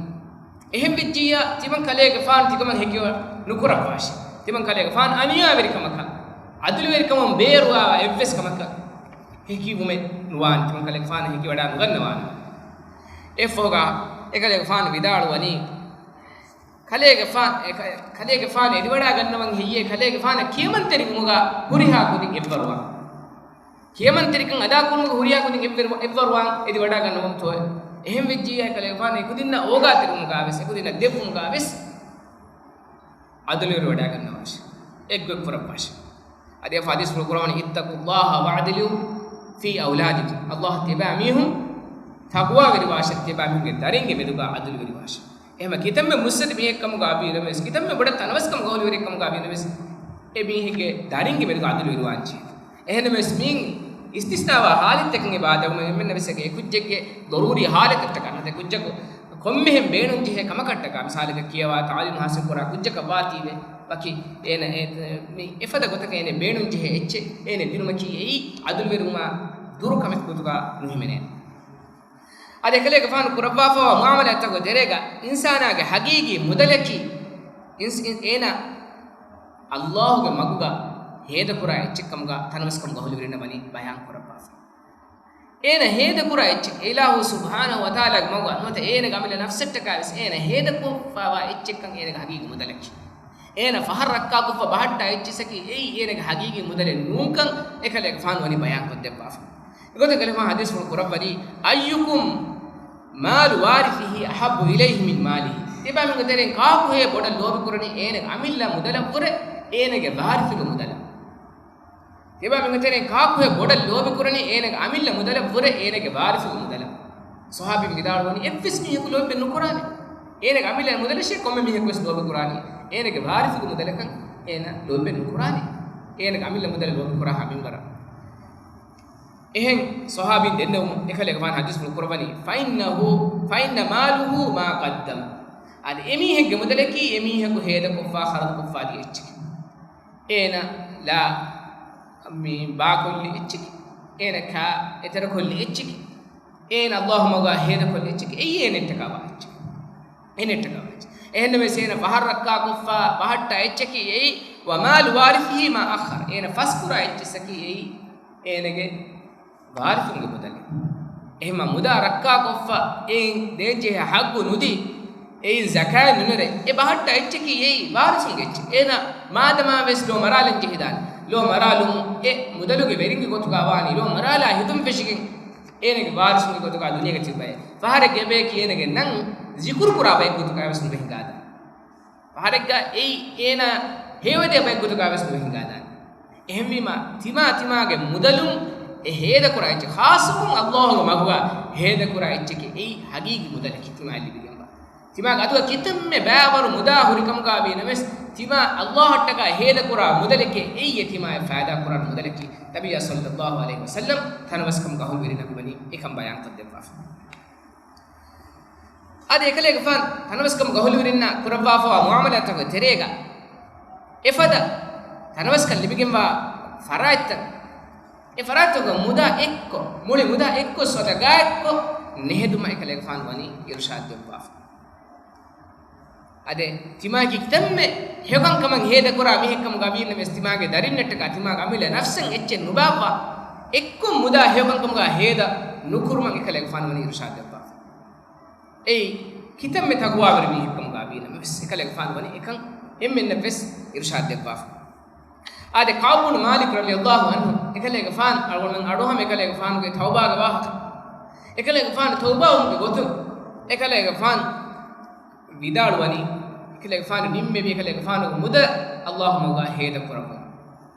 އެހެން ވެއްޖިއްޔާ، ތިމަން ކަލޭގެފާނު ތިކަމަށް ހެކިވަ ނުކުރައްވާށި. ތިމަން ކަލޭގެފާނު އަނިޔާވެރިކަމަކަށް، ޢަދުލުވެރިކަމުން ބޭރުވާ އެއްވެސް ކަމަކަށް ހެކިވުމެއް ނުވާނެ. ތިމަން ކަލޭގެފާނު ހެކިވަޑައި ނުގަންނަވާނެ. އެއަށްފަހުގަ އެކަލޭގެފާނު ވިދާޅުވަނީ، ކަލޭގެފާން، އެ ކަ-، ކަލޭގެފާނު އެދިވަޑައިގަންނަވަން ހެއްޔޭ، ކަލޭގެފާނަށް ކިޔަމަންތެރިވުމުގަ ހުރިހާ ކުދިން އެއްވަރުވާން. ކިޔަމަންތެރިކަން އަދާކުރުމުގަ ހުރިހާ ކުދިން އެއްވެރު-، އެއްވަރުވާން އެދިވަޑައިގަންނަވަންތޯއޭ؟ އެހެން ވެއްޖިއްޔާ ކަލޭގެފާނު އެކުދިންނަށް އޯގާތެރިވުމުގަ ވެސް، އެކުދިންނަށް ދެއްވުމުގަ ވެސް ޢަދުލުވެރިވަޑައިގަންނަވާށި. އެއްގޮތް ކުރައްވާށި. އަދި އެ ޙަދީޘްފުޅު ކުރައްވަނީ، اتقوا الله واعدلوا في أولادكم. އައްލާހަށް ތިޔަބައިމީހުން ތަޤްވާވެރިވާށޭ، ތިޔަބައިމީހުންގެ ދަރިންގެ މެދުގަ ޢަދުލުވެރިވާށޭ. އެހެމަ ކިތަންމެ މުއްސަދި މީހެއްކަމުގަ އަބީނަމެސް، ކިތަންމެ ބޮޑަށް ތަނަވަސްކަމުގަ ހުރިވެރިއެއްކަމުގަ އަބީނަމެސް، އެ މީހެއްގެ ދަރިންގެ މެދުގަ އަދުލު އިރުވާންޖެހޭ. އެހެންނަމަވެސް މީން އިސްތިސްނާވާ ހާލަތްތަކެއް އެބަ އާދެވުމަށް އެންމެންނަށް ވެސް އެކުއްޖެއްގެ ޟަރޫރީ ހާލަތަށްޓަކާ ނުވަތަ ކުއްޖަކު ކޮންމެހެން ބޭނުންޖެހޭ ކަމަކަށްޓަކާ މިސާލަކަށް ކިޔަވާ ތަޢުލީމް ހާސިލްކުރާ ކުއްޖަކަށް ވާތީވެ ވަކި އޭނަ އެ، މި އެފަދަ ގޮތަކަށް އޭނަ ބޭނުންޖެހޭ އެއްޗެއް އޭނަ ދިނުމަކީ އެއީ އަދުލުވެރިވުމާ ދުރު ކަމެއް ގޮތުގަ ނުހިމެނޭ. އަދި އެކަލޭގެފާނު ކުރައްވާފައިވާ މުޢާމަލާތްތަކުގެ ތެރޭގަ އިންސާނާގެ ހަގީގީ މުދަލަކީ އިންސް-، އިން-، އޭނާ އައްލާހުގެ މަގުގަ ހޭދަކުރާ އެއްޗެއްކަމުގަ ތަނަވަސްކަމުގަ ހުރިވެރިންނަށް ވަނީ ބަޔާން ކުރައްވާފަ. އޭނަ ހޭދަކުރާ އެއްޗެއް އިލާހު ސުބްޙާނަހު ވަތަޢާލާގެ މަގުގަ ނުވަތަ އޭނަގެ އަމިއްލަ ނަފްސަށްޓަކާ ވެސް އޭނަ ހޭދަކޮށްފައިވާ އެއްޗެއްކަން އޭނަގެ ހަގީގީ މުދަލަކީ. އޭނަ ފަހަށް ރައްކާކޮށްފަ ބަހައްޓާ އެއްޗިއްސަކީ އެއީ އޭނަގެ ހަގީގީ މުދަލެއް ނޫންކަން އެކަލޭގެފާނު ވަނީ ބަޔާންކޮށްދެއްވާފަ. އެގޮތުން އެކަލޭގެފާނު ޙަދީޘްފުޅު ކުރައްވަނީ، أيكم مال وارثه أحب إليه من ماله؟ ތިބާމީހުންގެ ތެރެއިން ކާކުހޭ ބޮޑަށް ލޯބިކުރަނީ އޭނަގެ އަމިއްލަ މުދަލަށްވުރެ އޭނަގެ ވާރިސުގެ މުދަލަށް؟ ތިބާމީހުންގެ ތެރެއިން ކާކުހޭ ބޮޑަށް ލޯބިކުރަނީ އޭނަގެ އަމިއްލަ މުދަލަށްވުރެ އޭނަގެ ވާރިސުގެ މުދަލަށް؟ ޞަޙާބީން ވިދާޅުވަނީ އެއްވެސް މީހަކު ލޯބި ނުކުރާނެ. އޭނަގެ އަމިއްލަ މުދަލަށޭ ކޮންމެ މީހަކުވެސް ލޯބިކުރާނީ. އޭނަގެ ވާރިސުގެ މުދަލަކަށް އޭނަ ލޯބި ނުކުރާނެ. އޭނަގެ އަމިއްލަ މުދަލަށް ލޯބިކުރާހާ މިންވަރަށް. އެހެން ޞަޙާބީން ދެންނެވުމުން އެކަލޭގެފާނު ޙަދީޘްފުޅު ކުރައްވަނީ، فإنه، فإن ماله ما قدم. އަދި އެމީހެއްގެ މުދަލަކީ އެމީހަކު ހޭދަކޮށްފާ ޚަރަދުކޮށްފާ ދިޔަ އެއްޗެކޭ. އޭނަ ލާ މި ބާކޮށްލި އެއްޗެކޭ. އޭނަ ކާ އެތެރެކޮށްލި އެއްޗެކޭ. އޭނަ އައްލާހު މަގާ ހޭދަކޮށްލި އެއްޗެކޭ. އެއީ އޭނައަށްޓަކާ ވާ އެއްޗެކޭ. އޭނައަށްޓަކާ ވާ އެއްޗެކޭ. އެހެންނަމަވެސް އޭނަ ފަހަށް ރައްކާކޮށްފާ ބަހައްޓާ އެއްޗަކީ އެއީ، ومال وارثه ما أخر. އޭނަ ފަސްކުރާ އެއްޗިއްސަކީ އެއީ އޭނަގެ ވާރިސުންގެ މުދަލެއް. އެހެމަ މުދާ ރައްކާކޮށްފަ އެއިން ދޭންޖެހޭ ހައްގު ނުދީ، އެއިން ޒަކާތް ނުނެރެ، އެ ބަހައްޓާ އެއްޗަކީ އެއީ ވާރިސުންގެ އެއްޗެއް. އޭނަ މާދަމާ ވެސް ލޯ މަރާލަން ޖެހިދާނެ. ލޯ މަރާލުމުން އެ މުދަލުގެ ވެރިންގެ ގޮތުގަ ވާނީ ލޯ މަރާލާ ހިތުން ފެށިގެން އޭނަގެ ވާރިސުންގެ ގޮތުގަ ދުނިޔޭގަ ތިބި ބައެއް. ފަހަރެއްގެ އެބަޔަކީ އޭނަގެ ނަން ޒިކުރު ކުރާ ބައެއް ގޮތުގަ ވެސް ނުބެ ހިނގާދާނެ. ފަހަރެއްގަ އެއީ އޭނާ ހެޔޮވެދޭ ބައެއް ގޮތުގަ ވެސް ނުބެ ހިނގާދާނެ. އެހެންވީމަ، ތިމާ ތިމާގެ މުދަލުން އެ ހޭދަކުރާ އެއްޗެއް، ޚާއްޞަކޮށް އައްލާހުގެ މަގުގަ ހޭދަކުރާ އެއްޗެކޭ އެއީ ހަގީގީ މުދަލަކީ ތިމާއަށް ލިބިގެންވާ. ތިމާގެ އަތުގަ ކިތަންމެ ބައިވަރު މުދާ ހުރި ކަމުގަ ވީނަމަވެސް، ތިމާ އައްލާހަށްޓަކާ ހޭދަކުރާ މުދަލެކޭ އެއީ އެ ތިމާއަށް ފައިދާ ކުރާނެ މުދަލަކީ. ނަބިއްޔާ ޞައްލައްލާހު ޢަލައިހި ވަސައްލަމް ތަނަވަސްކަމުގަ ހުރިވެރިންނަށް މިވަނީ އެކަން ބަޔާންކޮށްދެއްވާފަ. އަދި އެކަލޭގެފާނު ތަނަވަސްކަމުގަ ހުރިވެރިންނާ ކުރައްވާފައިވާ މުޢާމަލާތްތަކުގެ ތެރޭގަ އެފަދަ ތަނަވަސްކަން ލިބިގެންވާ ފަރާތްތައް، އެ ފަރާތްތަކުގެ މުދާ އެއްކޮށް، މުޅި މުދާ އެއްކޮށް ޞަދަގާތްކޮށް ނެހެދުމަށް އެކަލޭގެފާނު ވަނީ އިރުޝާދު ދެއްވާފަ. އަދި ތިމާގެ ކިތަންމެ ހެޔޮކަންކަމަށް ހޭދަކުރާ މީހެއްކަމުގަ ވީނަމަވެސް، ތިމާގެ ދަރިންނަށްޓަކާ ތިމާގެ އަމިއްލަ ނަފްސަށް އެއްޗެއް ނުބާއްވާ، އެއްކޮށް މުދާ ހެޔޮކަންކަމުގަ ހޭދަ ނުކުރުމަށް އެކަލޭގެފާނު ވަނީ އިރުޝާދު ދެއްވާފަ. އެއީ ކިތަންމެ ތަޤްވާވެރި މީހެއްކަމުގަ ވީނަމަވެސް، އެކަލޭގެފާނު ވަނީ އެކަން އެންމެންނަށްވެސް އިރުޝާދު ދެއްވާފަ. އާދެ، ކަޢުބު ބުނު މާލިކު ރަޟިޔައްލާހު ޢަންހު އެކަލޭގެފާނު އަޅުގަނޑުމެން އަޑުއަހަމަ އެކަލޭގެފާނުގެ ތައުބާގެ ވާހަކަ. އެކަލޭގެފާނު ތައުބާވުމުގެ ގޮތުން އެކަލޭގެފާނު ވިދާޅުވަނީ، އެކަލޭގެފާނު ނިންމެވި އެކަލޭގެފާނުގެ މުދަ އައްލާހު މަގުގަ ހޭދަ ކުރައްވަން.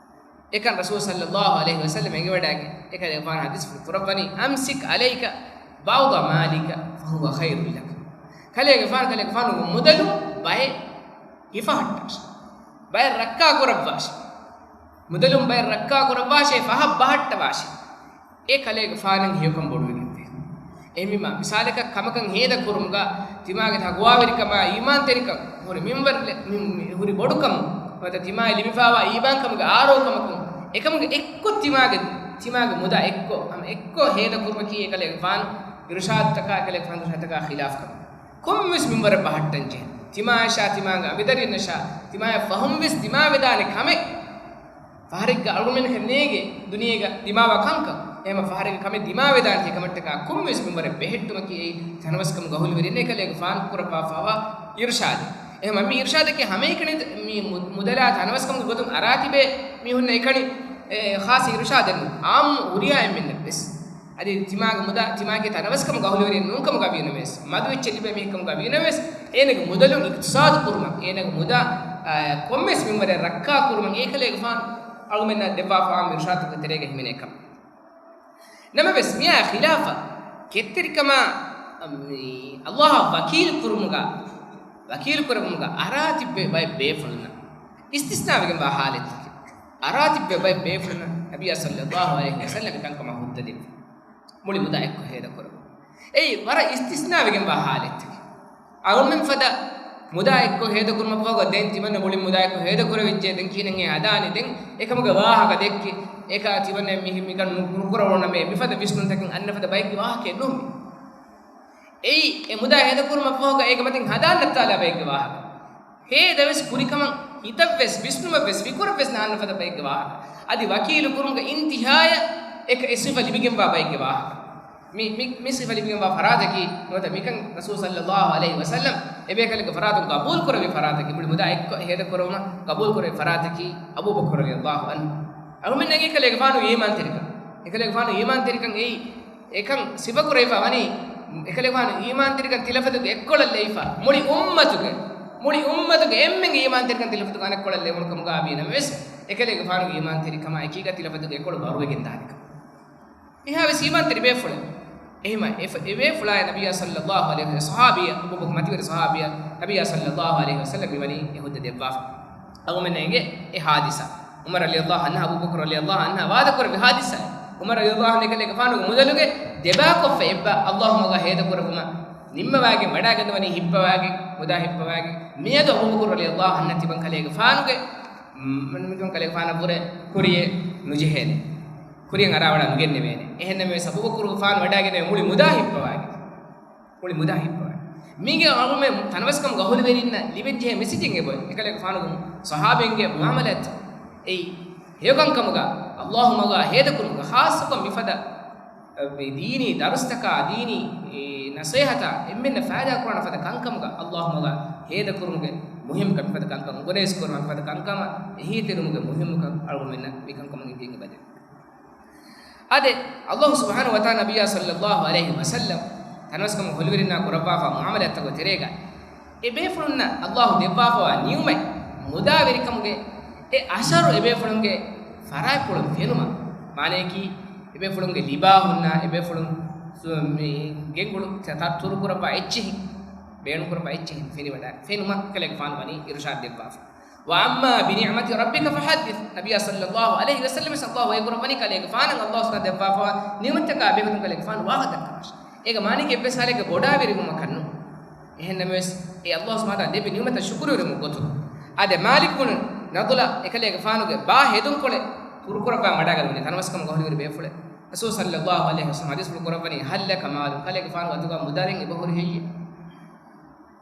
އެކަން ރަސޫލު ޞައްލައްލާހު ޢަލައިހި ވަސައްލަމަ އެނގިވަޑައިގެން އެކަލޭގެފާނު ޙަދީޘްފުޅު ކުރައްވަނީ، أمسك عليك بعض مالك فهو خير لك. ކަލޭގެފާނު، ކަލޭގެފާނުގެ މުދަލު ބައެއް ހިފަހައްޓާށި. ބައެއް ރައްކާ ކުރައްވާށި. މުދަލުން ބައެއް ރައްކާ ކުރައްވާށޭ، ފަހަށް ބަހައްޓަވާށޭ. އެ ކަލޭގެފާނަށް ހެޔޮކަން ބޮޑުވެގެންވޭ. އެހެންވީމަ، މިސާލަކަށް ކަމަކަށް ހޭދަ ކުރުމުގަ ތިމާގެ ތަޤްވާވެރިކަމާ އީމާންތެރިކަން ހުރި މިންވަރު ލެ-، މި-، މި-، ހުރި ބޮޑުކަމު، ނުވަތަ ތިމާއަށް ލިބިފައިވާ އީމާންކަމުގެ އާރޯކަމަކުން، އެކަމުގެ އެއްކޮށް ތިމާގެ، ތިމާގެ މުދާ އެއްކޮށް، ހަމަ އެއްކޮށް ހޭދަ ކުރުމަކީ އެކަލޭގެފާނު އިރުޝާދުތަކާ، އެކަލޭގެފާނު އިރުޝާދުތަކާ ޚިލާފު ކަމެއް. ކޮންމެވެސް މިންވަރެއް ބަހައްޓަން ޖެހޭ. ތިމާއަށާ، ތިމާގެ އަނބިދަރިންނަށާ، ތިމާޔަށް ފަހުންވެސް ތިމާ ވެދާނެ ކަމެއް ފަހަރެއްގަ އަޅުގަނޑުމެންނަކަށް ނޭނގޭ ދުނިޔޭގަ ދިމާވާ ކަންކަން. އެހެން ފަހަރެއްގެ ކަމެއް ދިމާވެދާނެތީ ކަމަށްޓަކާ ކޮންމެވެސް މިންވަރެއް ބެހެއްޓުމަކީ އެއީ ތަނަވަސްކަމުގަ ހުރިވެރިން އެކަލޭގެފާނު ކުރައްވާފައިވާ އިރުޝާދެއް. އެހެން މި އިރުޝާދަކީ ހަމައެކަނި މި މު-، މުދަލާ ތަނަވަސްކަމުގެ ގޮތުން އަރާ ތިބޭ މީހުންނަށް އެކަނި، އެ، ޚާއްޞަ އިރުޝާދެއް ނޫން. އާއްމު ހުރިހާ އެންމެންނަށްވެސް. އަދި ތިމާގެ މުދާ، ތިމާގެ ތަނަވަސްކަމުގަ ހުރިވެރިން ނޫންކަމުގަ ވީނަމަވެސް، މަދު އެއްޗެއް ލިބޭ މީހެއްކަމުގަ ވީނަމަވެސް، އޭނަގެ މުދަލުން އިޤްތިޞާދު ކުރުމަށް، އޭނަގެ މުދާ، އާ، ކޮންމެސް މިންވަރެއް ރައްކާ ކުރުމަށް އެކަލޭގެފާނު އަޅުގަނޑުމެންނަށް ދެއްވާފައިވާ އިރުޝާދުތަކުގެ ތެރޭގަ ހިމެނޭ ކަމެއް. ނަމަވެސް، މިއާ ޚިލާފަށް ކެތްތެރިކަމާ، މި، އައްލާހަށް ވަކީލު ކުރުމުގަ ވަކީލު ކުރެއްވުމުގަ އަރާ ތިއްބެވި ބައެއް ބޭފުޅުންނަށް، އިސްތިސްނާވެގެންވާ ޙާލަތްތަކެއް، އަރާ ތިއްބެވި ބައެއް ބޭފުޅުންނަށް ނަބިއްޔާ ޞައްލައްލާހު ޢަލައިހި ވަސައްލަމް އެކަންކަމަށް ހުއްދަ ދެއްވި. މުޅި މުދާ އެއްކޮށް ހޭދަކުރެއްވުން. އެއީ ވަރަށް އިސްތިސްނާވެގެންވާ ޙާލަތްތަކެއް. އަޅުމެން ފަދަ މުދާ އެއްކޮށް ހޭދަކުރުމަށްފަހުގަ ދެން ތިމަންނަ މުޅި މުދާ އެއްކޮށް ހޭދަކުރެވިއްޖެ، ދެން ކިހިނެއް ހަދާނީ؟ ދެން އެކަމުގެ ވާހަކަ ދެއްކި، އެކާ ތިމަންނަ މި-، މިކަން ނު-، ނުކުރައްވަނަމޭ، މިފަދަ ވިސްނުންތަކެއް އަންނަ ފަދަ ބައެއްގެ ވާހަކައެއް ނޫން. އެއީ، އެ މުދާ ހޭދަކުރުމަށްފަހުގަ އޭގެ މަތިން ހަދާން ނައްތާލާ ބައެއްގެ ވާހަކަ. ހޭދަވެސް ކުރިކަމަށް ހިތަށްވެސް ވިސްނުމަށްވެސް ފިކުރަށްވެސް ނާންނަ ފަދަ ބައެއްގެ ވާހަކަ. އަދި ވަކީލު ކުރުމުގެ އިންތިހާޔަށް އެކަ އެ ސިފަ ލިބިގެންވާ ބައެއްގެ ވާހަކަ. މި، މި، މި ސިފަ ލިބިގެންވާ ފަރާތަކީ ނުވަތަ މިކަން ރަސޫލު ޞައްލައްލާހު ޢަލައިހި ވަސައްލަމް އެބޭކަލެއްގެ ފަރާތުން ގަބޫލު ކުރެއްވި ފަރާތަކީ، މުޅި މުދާ އެއްކޮށް ހޭދަ ކުރުމަށް ގަބޫލު ކުރެއްވި ފަރާތަކީ އަބޫބަކުރު ރަޟިޔައްލާހު ޢަންހު. އަޅުމެންނަށް އެކަލޭގެފާނު އީމާންތެރިކަން، އެކަލޭގެފާނު އީމާންތެރިކަން އެއީ އެކަން ސިފަކުރެވިފަ ވަނީ، އެކަލޭގެފާނު އީމާންތެރިކަން ތިލަފަތުގެ އެއްކޮޅަށް ލެއިފަ، މުޅި އުއްމަތުގެ، މުޅި އުއްމަތުގެ އެންމެންގެ އީމާންތެރިކަން ތިލަފަތުގެ އަނެއްކޮޅަށް ލެވުނު ކަމުގަ ވީ ނަމަވެސް، އެކަލޭގެފާނުގެ އީމާންތެރިކަމާ އެކީގަ ތިލަފަތުގެ އެއްކޮޅު ބަރުވެގެން ދާނެކަން. މިހާވެސް އީމާންތެރި ބޭފުޅެއް. އެހެމަ އެ ފަ-، އެ ބޭފުޅާއި ނަބިއްޔާ ޞައްލައްލާހު ޢަލައިހި ވަސައްލަމް ޞަޙާބީއަށް، އަބޫބަކުރު މަތިވެރި ޞަޙާބީއަށް، ނަބިއްޔާ ޞައްލައްލާހު ޢަލައިހި ވަސައްލަމް މިވަނީ އެ ހުއްދަ ދެއްވާފަ. އަޅުގަނޑުމެންނަށް އެނގޭ އެ ޙާދިސާ. ޢުމަރު ރަޟިޔައްލާހު ޢަންހު، އަބޫބަކުރު ރަޟިޔައްލާހު ޢަންހު ވާދަކުރެއްވި ޙާދިސާ. ޢުމަރު ރަޟިޔައްލާހު ޢަންހު އެކަލޭގެފާނުގެ މުދަލުގެ ދެބާކޮށްފަ އެއްބަ ﷲ މަގަށް ހޭދަކުރެއްވުމަށް ނިންމަވާގެން ވަޑާގަންނަވަނީ ހިއްޕަވާގެން، މުދާ ހިއްޕަވާގެން. މިއަދު އަބޫބަކުރު ރަޟިޔައްލާހު ޢަންހު ތިމަން ކަލޭގެފާނުގެ، މް، މި-، މި-، ތިމަން ކަލޭގެފާނަށްވުރެ ކުރިޔެއް ނުޖެހޭނެ. ކުރިޔަށް އަރާވަޑާ ނުގެންނެވޭނެ. އެހެންނަމަވެސް އަބޫބަކުރުގެފާނު ވަޑާގެންނެވޭ މުޅި މުދާ ހިއްޕަވާގެން. މުޅި މުދާ ހިއްޕަވާ. މީގެ އަޅުމެން ތަނަވަސްކަމުގެ އަހުލުވެރިންނަށް ލިބެންޖެހޭ މެސެޖެއް އެބައޮތް. އެކަލޭގެފާނުގެ ޞަޙާބީންގެ މުޢާމަލާތް އެއީ ހެޔޮކަންކަމުގަ، ﷲ މަގާ ހޭދަކުރުމުގަ، ޚާއްޞަކޮށް މިފަދަ، އެ، ދީނީ ދަރުސްތަކާ، ދީނީ، އެ، ނަޞޭޙަތާ އެންމެންނަށް ފައިދާ ކުރާނެ ފަދަ ކަންކަމުގަ ﷲ މަގާ ހޭދަކުރުމުގެ މުހިއްމުކަން، މިފަދަ ކަންކަން އުނގަނޭސް ކުރުމަށް މިފަދަ ކަންކަމަށް އެހީތެރިވުމުގެ މުހިއްމުކަން އަޅުގަނޑުމެންނަށް މިކަންކަމުން އެނގިގެން އެބަދޭ. އާދެ، ﷲ ސުބްޙާނަހޫ ވަތަޢާލާ ނަބިއްޔާ ޞައްލައްލާހު ޢަލައިހި ވަސައްލަމް ތަނަވަސްކަމުގެ އަހުލުވެރިންނާ ކުރައްވާފާ މުޢާމަލާތްތަކުގެ ތެރޭގަ، އެ ބޭފުޅުންނަށް ﷲ ދެއްވާފަވާ ނިޢުމަތް މުދާވެރިކަމުގެ އެ އަސަރު އެ ބޭފުޅުންގެ ފަރާތްޕުޅުން ފެނުމަށް، މާނަޔަކީ، އެ ބޭފުޅުންގެ ލިބާހުންނާ، އެ ބޭފުޅުން ސު-، މި ގެންގުޅު ތަ-، ތަ-، ތުރުކުރައްވާ އެއްޗިހި، ބޭނުންކުރައްވާ އެއްޗިހި ފެނިވަޑާ، ފެނުމަށް ކަލޭގެފާނު ވަނީ އިރުޝާދު ދެއްވާފަ. وأما بنعمة ربك فحدث. ނަބިއްޔާ ޞައްލައްލާހު ޢަލައިހި ވަސައްލަމް ވެސް ﷲ ވަޙީކުރައްވަނީ ކަލޭގެފާނަށް ﷲ ސުބްޙާނަހޫ ދެއްވާފަވާ ނިޢުމަތްތަކާ ބެހޭގޮތުން ކަލޭގެފާނު ވާހަކަ ދައްކަވާށި. އޭގެ މާނައަކީ އެއްވެސް ހާލެއްގަ ބޮޑާވެރިވުމަކަށް ނޫން. އެހެންނަމަވެސް، އެ ﷲ ސުބްޙާނަހޫ ވަތަޢާލާ ދެއްވި ނިޢުމަތަށް ޝުކުރުވެރިވުމުގެ ގޮތުން. އާދެ، މާލިކް ބުނު ނަޟުލާ އެކަލޭގެފާނުގެ ބާ ހެދުންކޮޅެއް ކުރުކުރައްވާ ވަޑާގަންނަވަނީ ތަނަވަސްކަމުގެ އަހުލުވެރި ބޭފުޅެއް. ރަސޫލު ޞައްލައްލާހު ޢަލައިހި ވަސައްލަމް ޙަދީޘްފުޅު ކުރައްވަނީ، هل لك مال؟ ކަލޭގެފާނު އަތުގަ މުދާ ދެން އެބަހުރި ހެއްޔޭ؟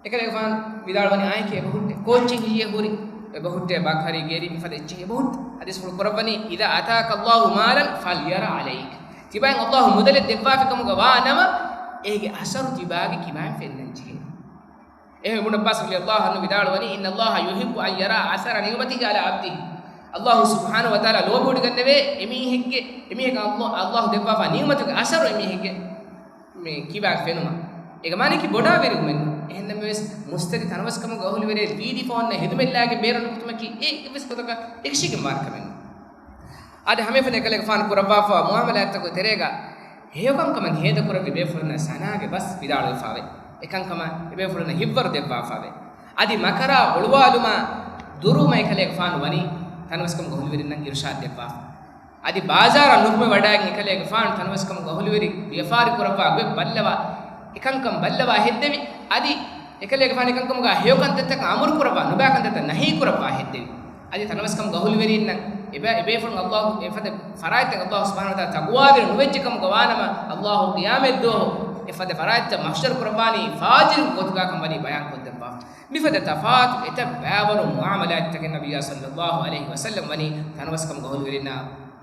އެކަލޭގެފާނު ވިދާޅުވަނީ އާނއެކޭ އެބަހުއްޓޭ. ކޯއްޗެއް ހިއްޔޭ ހުރީ؟ އެބަހުއްޓޭ ބަކަރި، ގެރި، މިފަދަ އެއްޗެއް އެބަހުއްޓޭ. ޙަދީޘްފުޅު ކުރައްވަނީ، إذا أتاك الله مالا فلير عليك. ތިބާއިން ﷲ މުދަލެއް ދެއްވާފިކަމުގަ ވާ ނަމަ، އޭގެ އަސަރު ތިބާގެ ކިބާއިން ފެންނަން ޖެހޭ. އެހެން އިބްނު ޢައްބާސް ރަޟިޔައްލާހު ޢަންހު ވިދާޅުވަނީ، إن الله يحب أن يرى أثر نعمته على عبده. ﷲ ސުބްޙާނަހޫ ވަތަޢާލާ ލޯބިވޮޑިގަންނެވޭ، އެމީހެއްގެ، އެމީހަކަށް ﷲ، ﷲ ދެއްވާފާ ނިޢުމަތުގެ އަސަރު އެމީހެއްގެ މި ކިބާ ފެނުމަށް. އޭގެ މާނައަކީ ބޮޑާވެރިވުމެއް ނޫން. އެހެންނަމަވެސް، މުސްތަދި ތަނަވަސްކަމުގެ އަހުލުވެރިން ވީދީފަ އޮންނަ ހެދުމެއްލާގެން ބޭރުން ނުކުތުމަކީ އެ އެއްވެސް ގޮތަކަށް އެކަށީގެންވާނެ ކަމެއް ނޫން. އާދެ، ހަމައެފަދަ އެކަލޭގެފާނު ކުރައްވާފަވާ މުޢާމަލާތްތަކުގެ ތެރޭގަ ހެޔޮކަންކަމަށް ހޭދަކުރެއްވި ބޭފުޅުންނަށް ސަނާގެ ބަސް ވިދާޅުވެފަވޭ. އެކަންކަމަށް އެބޭފުޅުންނަށް ހިތްވަރު ދެއްވާފަވޭ. އަދި މަކަރާ އޮޅުވާލުމާ ދުރުވުމަށް އެކަލޭގެފާނު ވަނީ ތަނަވަސްކަމުގެ އަހުލުވެރިންނަށް އިރުޝާދު ދެއްވާފަ. އަދި ބާޒާރަށް ނުކުމެ ވަޑާގެން އެކަލޭގެފާނު ތަނަވަސްކަމުގެ އަހުލުވެރި ވިޔަފާރި ކުރައްވާ ގޮތް ބައްލަވާ، އެކަންކަން ބައްލަވާ ހެއްދެވި، އަދި އެކަލޭގެފާނު އެކަންކަމުގަ ހެޔޮކަންތައްތަކަށް އަމުރު ކުރައްވާ، ނުބައިކަންތައްތައް ނަހީ ކުރައްވާ ހެއްދެވި. އަދި ތަނަވަސްކަމުގެ އަހުލުވެރީންނަށް އެބަ-، އެބޭފުޅުން ﷲ އެފަދަ ފަރާތްތައް ﷲ ސުބްޙާނަހޫ ވަތަޢާލާ ތަޤްވާވެރި ނުވެއްޖެ ކަމުގަ ވާނަމަ، ﷲ ޤިޔާމަތްދުވަހު އެފަދަ ފަރާތްތައް މަޙްޝަރު ކުރައްވާނީ ފާޖިރު ގޮތުގަ ކަން ވަނީ ބަޔާން ކޮށްދެއްވާފަ. މިފަދަ ތަފާތު އެތައް ބައިވަރު މުޢާމަލާތްތަކެއް ނަބިއްޔާ ޞައްލައްލާހު ޢަލައިހި ވަސައްލަމް ވަނީ ތަނަވަސްކަމުގެ އަހުލުވެރިންނާ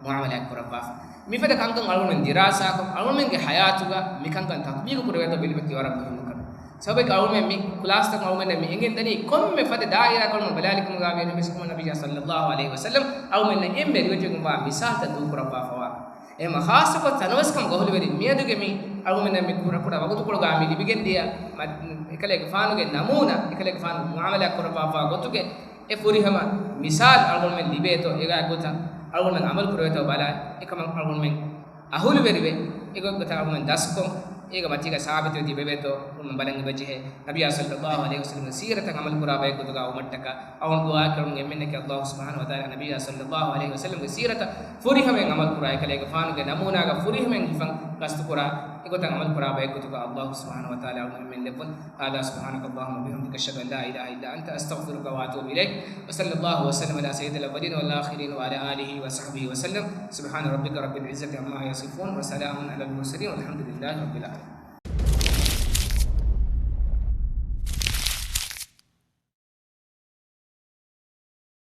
މުޢާމަލާތް ކުރައްވާފަ. މިފަދަ ކަންކަން އަޅުގަނޑުމެން ދިރާސާކޮށް، އަޅުގަނޑުމެންގެ ޙަޔާތުގަ މިކަންކަން ތަޠްބީޤު ކުރެވޭތޯ ބެލުމަކީ ވަރަށް މުހިއްމު ކަމެއް. ސަބަބަކީ އަޅުގަނޑުމެން މި ކްލާސްތަކުން އަޅުގަނޑުމެންނަށް މި އެނގެން ދަނީ ކޮންމެ ފަދަ ދާއިރާއަކަށް ބަލާލިކަމުގަ ވޭނެ މިސްކުމަށް ނަބިއްޔާ ޞައްލައްލާހު ޢަލައިހި ވަސައްލަމް އަޅުގަނޑުމެންނަށް އެންމެ ރިވެތިވެގެންވާ މިސާލުތައް ދޫކުރައްވާފަވާ. އެހެންމަ ޚާއްޞަކޮށް ތަނަވަސްކަމުގެ އަހުލުވެރިން މިއަދުގެ މި އަޅުގަނޑުމެންނަށް މި ކުޑަކުޑަ ވަގުތުކޮޅުގަ މި ލިބިގެންދިޔަ މަ-، އެކަލޭގެފާނުގެ ނަމޫނާ، އެކަލޭގެފާނު މުޢާމަލާތް ކުރައްވާފަ ގޮތުގެ އެ ފުރިހަމަ މިސާލު އަޅުގަނޑުމެން ލިބޭތޯ، އެގާ ގޮތަށް އަޅުގަނޑުމެން ޢަމަލު ކުރެވޭތޯ ބަލާ، އެކަމަށް އަޅުގަނޑުމެން އަހުލުވެރިވެ، އެގޮތްގޮތަށް އަޅުގަނޑުމެން ދަސްކޮށް، އޭގެ މަތީގަ ސާބިތުވެ ތިބެވޭތޯ ނުބަލަން އެބަޖެހޭ. ނަބިއްޔާ ޞައްލައްލާހު ޢަލައިހި ވަސައްލަމްގެ ސީރަތަށް ޢަމަލު ކުރާ ބަޔަކު ގޮތުގަ އުމަށްޓަކާ އަޅުގަނޑު ދުޢާ ކުރަމުން އެންމެންނަކީ އައްލާހު ސުބްޙާނަހު ވަތަޢާލާ ނަބިއްޔާ ޞައްލައްލާހު ޢަލައިހި ވަސައްލަމްގެ ސީރަތަށް ފުރިހަމައިން ޢަމަލު ކުރާ، އެކަލޭގެފާނުގެ ނަމޫނާގަ ފުރިހަމައިން ހިފަން ގަސްތު ކުރާ، އެގޮތަށް ޢަމަލު ކުރާ ބަޔަކު ގޮތުގަ އައްލާހު ސުބްޙާނަހު ވަތަޢާލާ އަޅުގަނޑު އެންމެން ލެއްވުން. هذا سبحانك اللهم وبحمدك، أشهد أن لا إله إلا أنت، أستغفرك وأتوب إليك. وصلى الله وسلم على سيد الأولين والآخرين وعلى آله وصحبه وسلم. سبحان ربك رب العزة عما يصفون، وسلام على المرسلين، والحمد لله رب العالمين.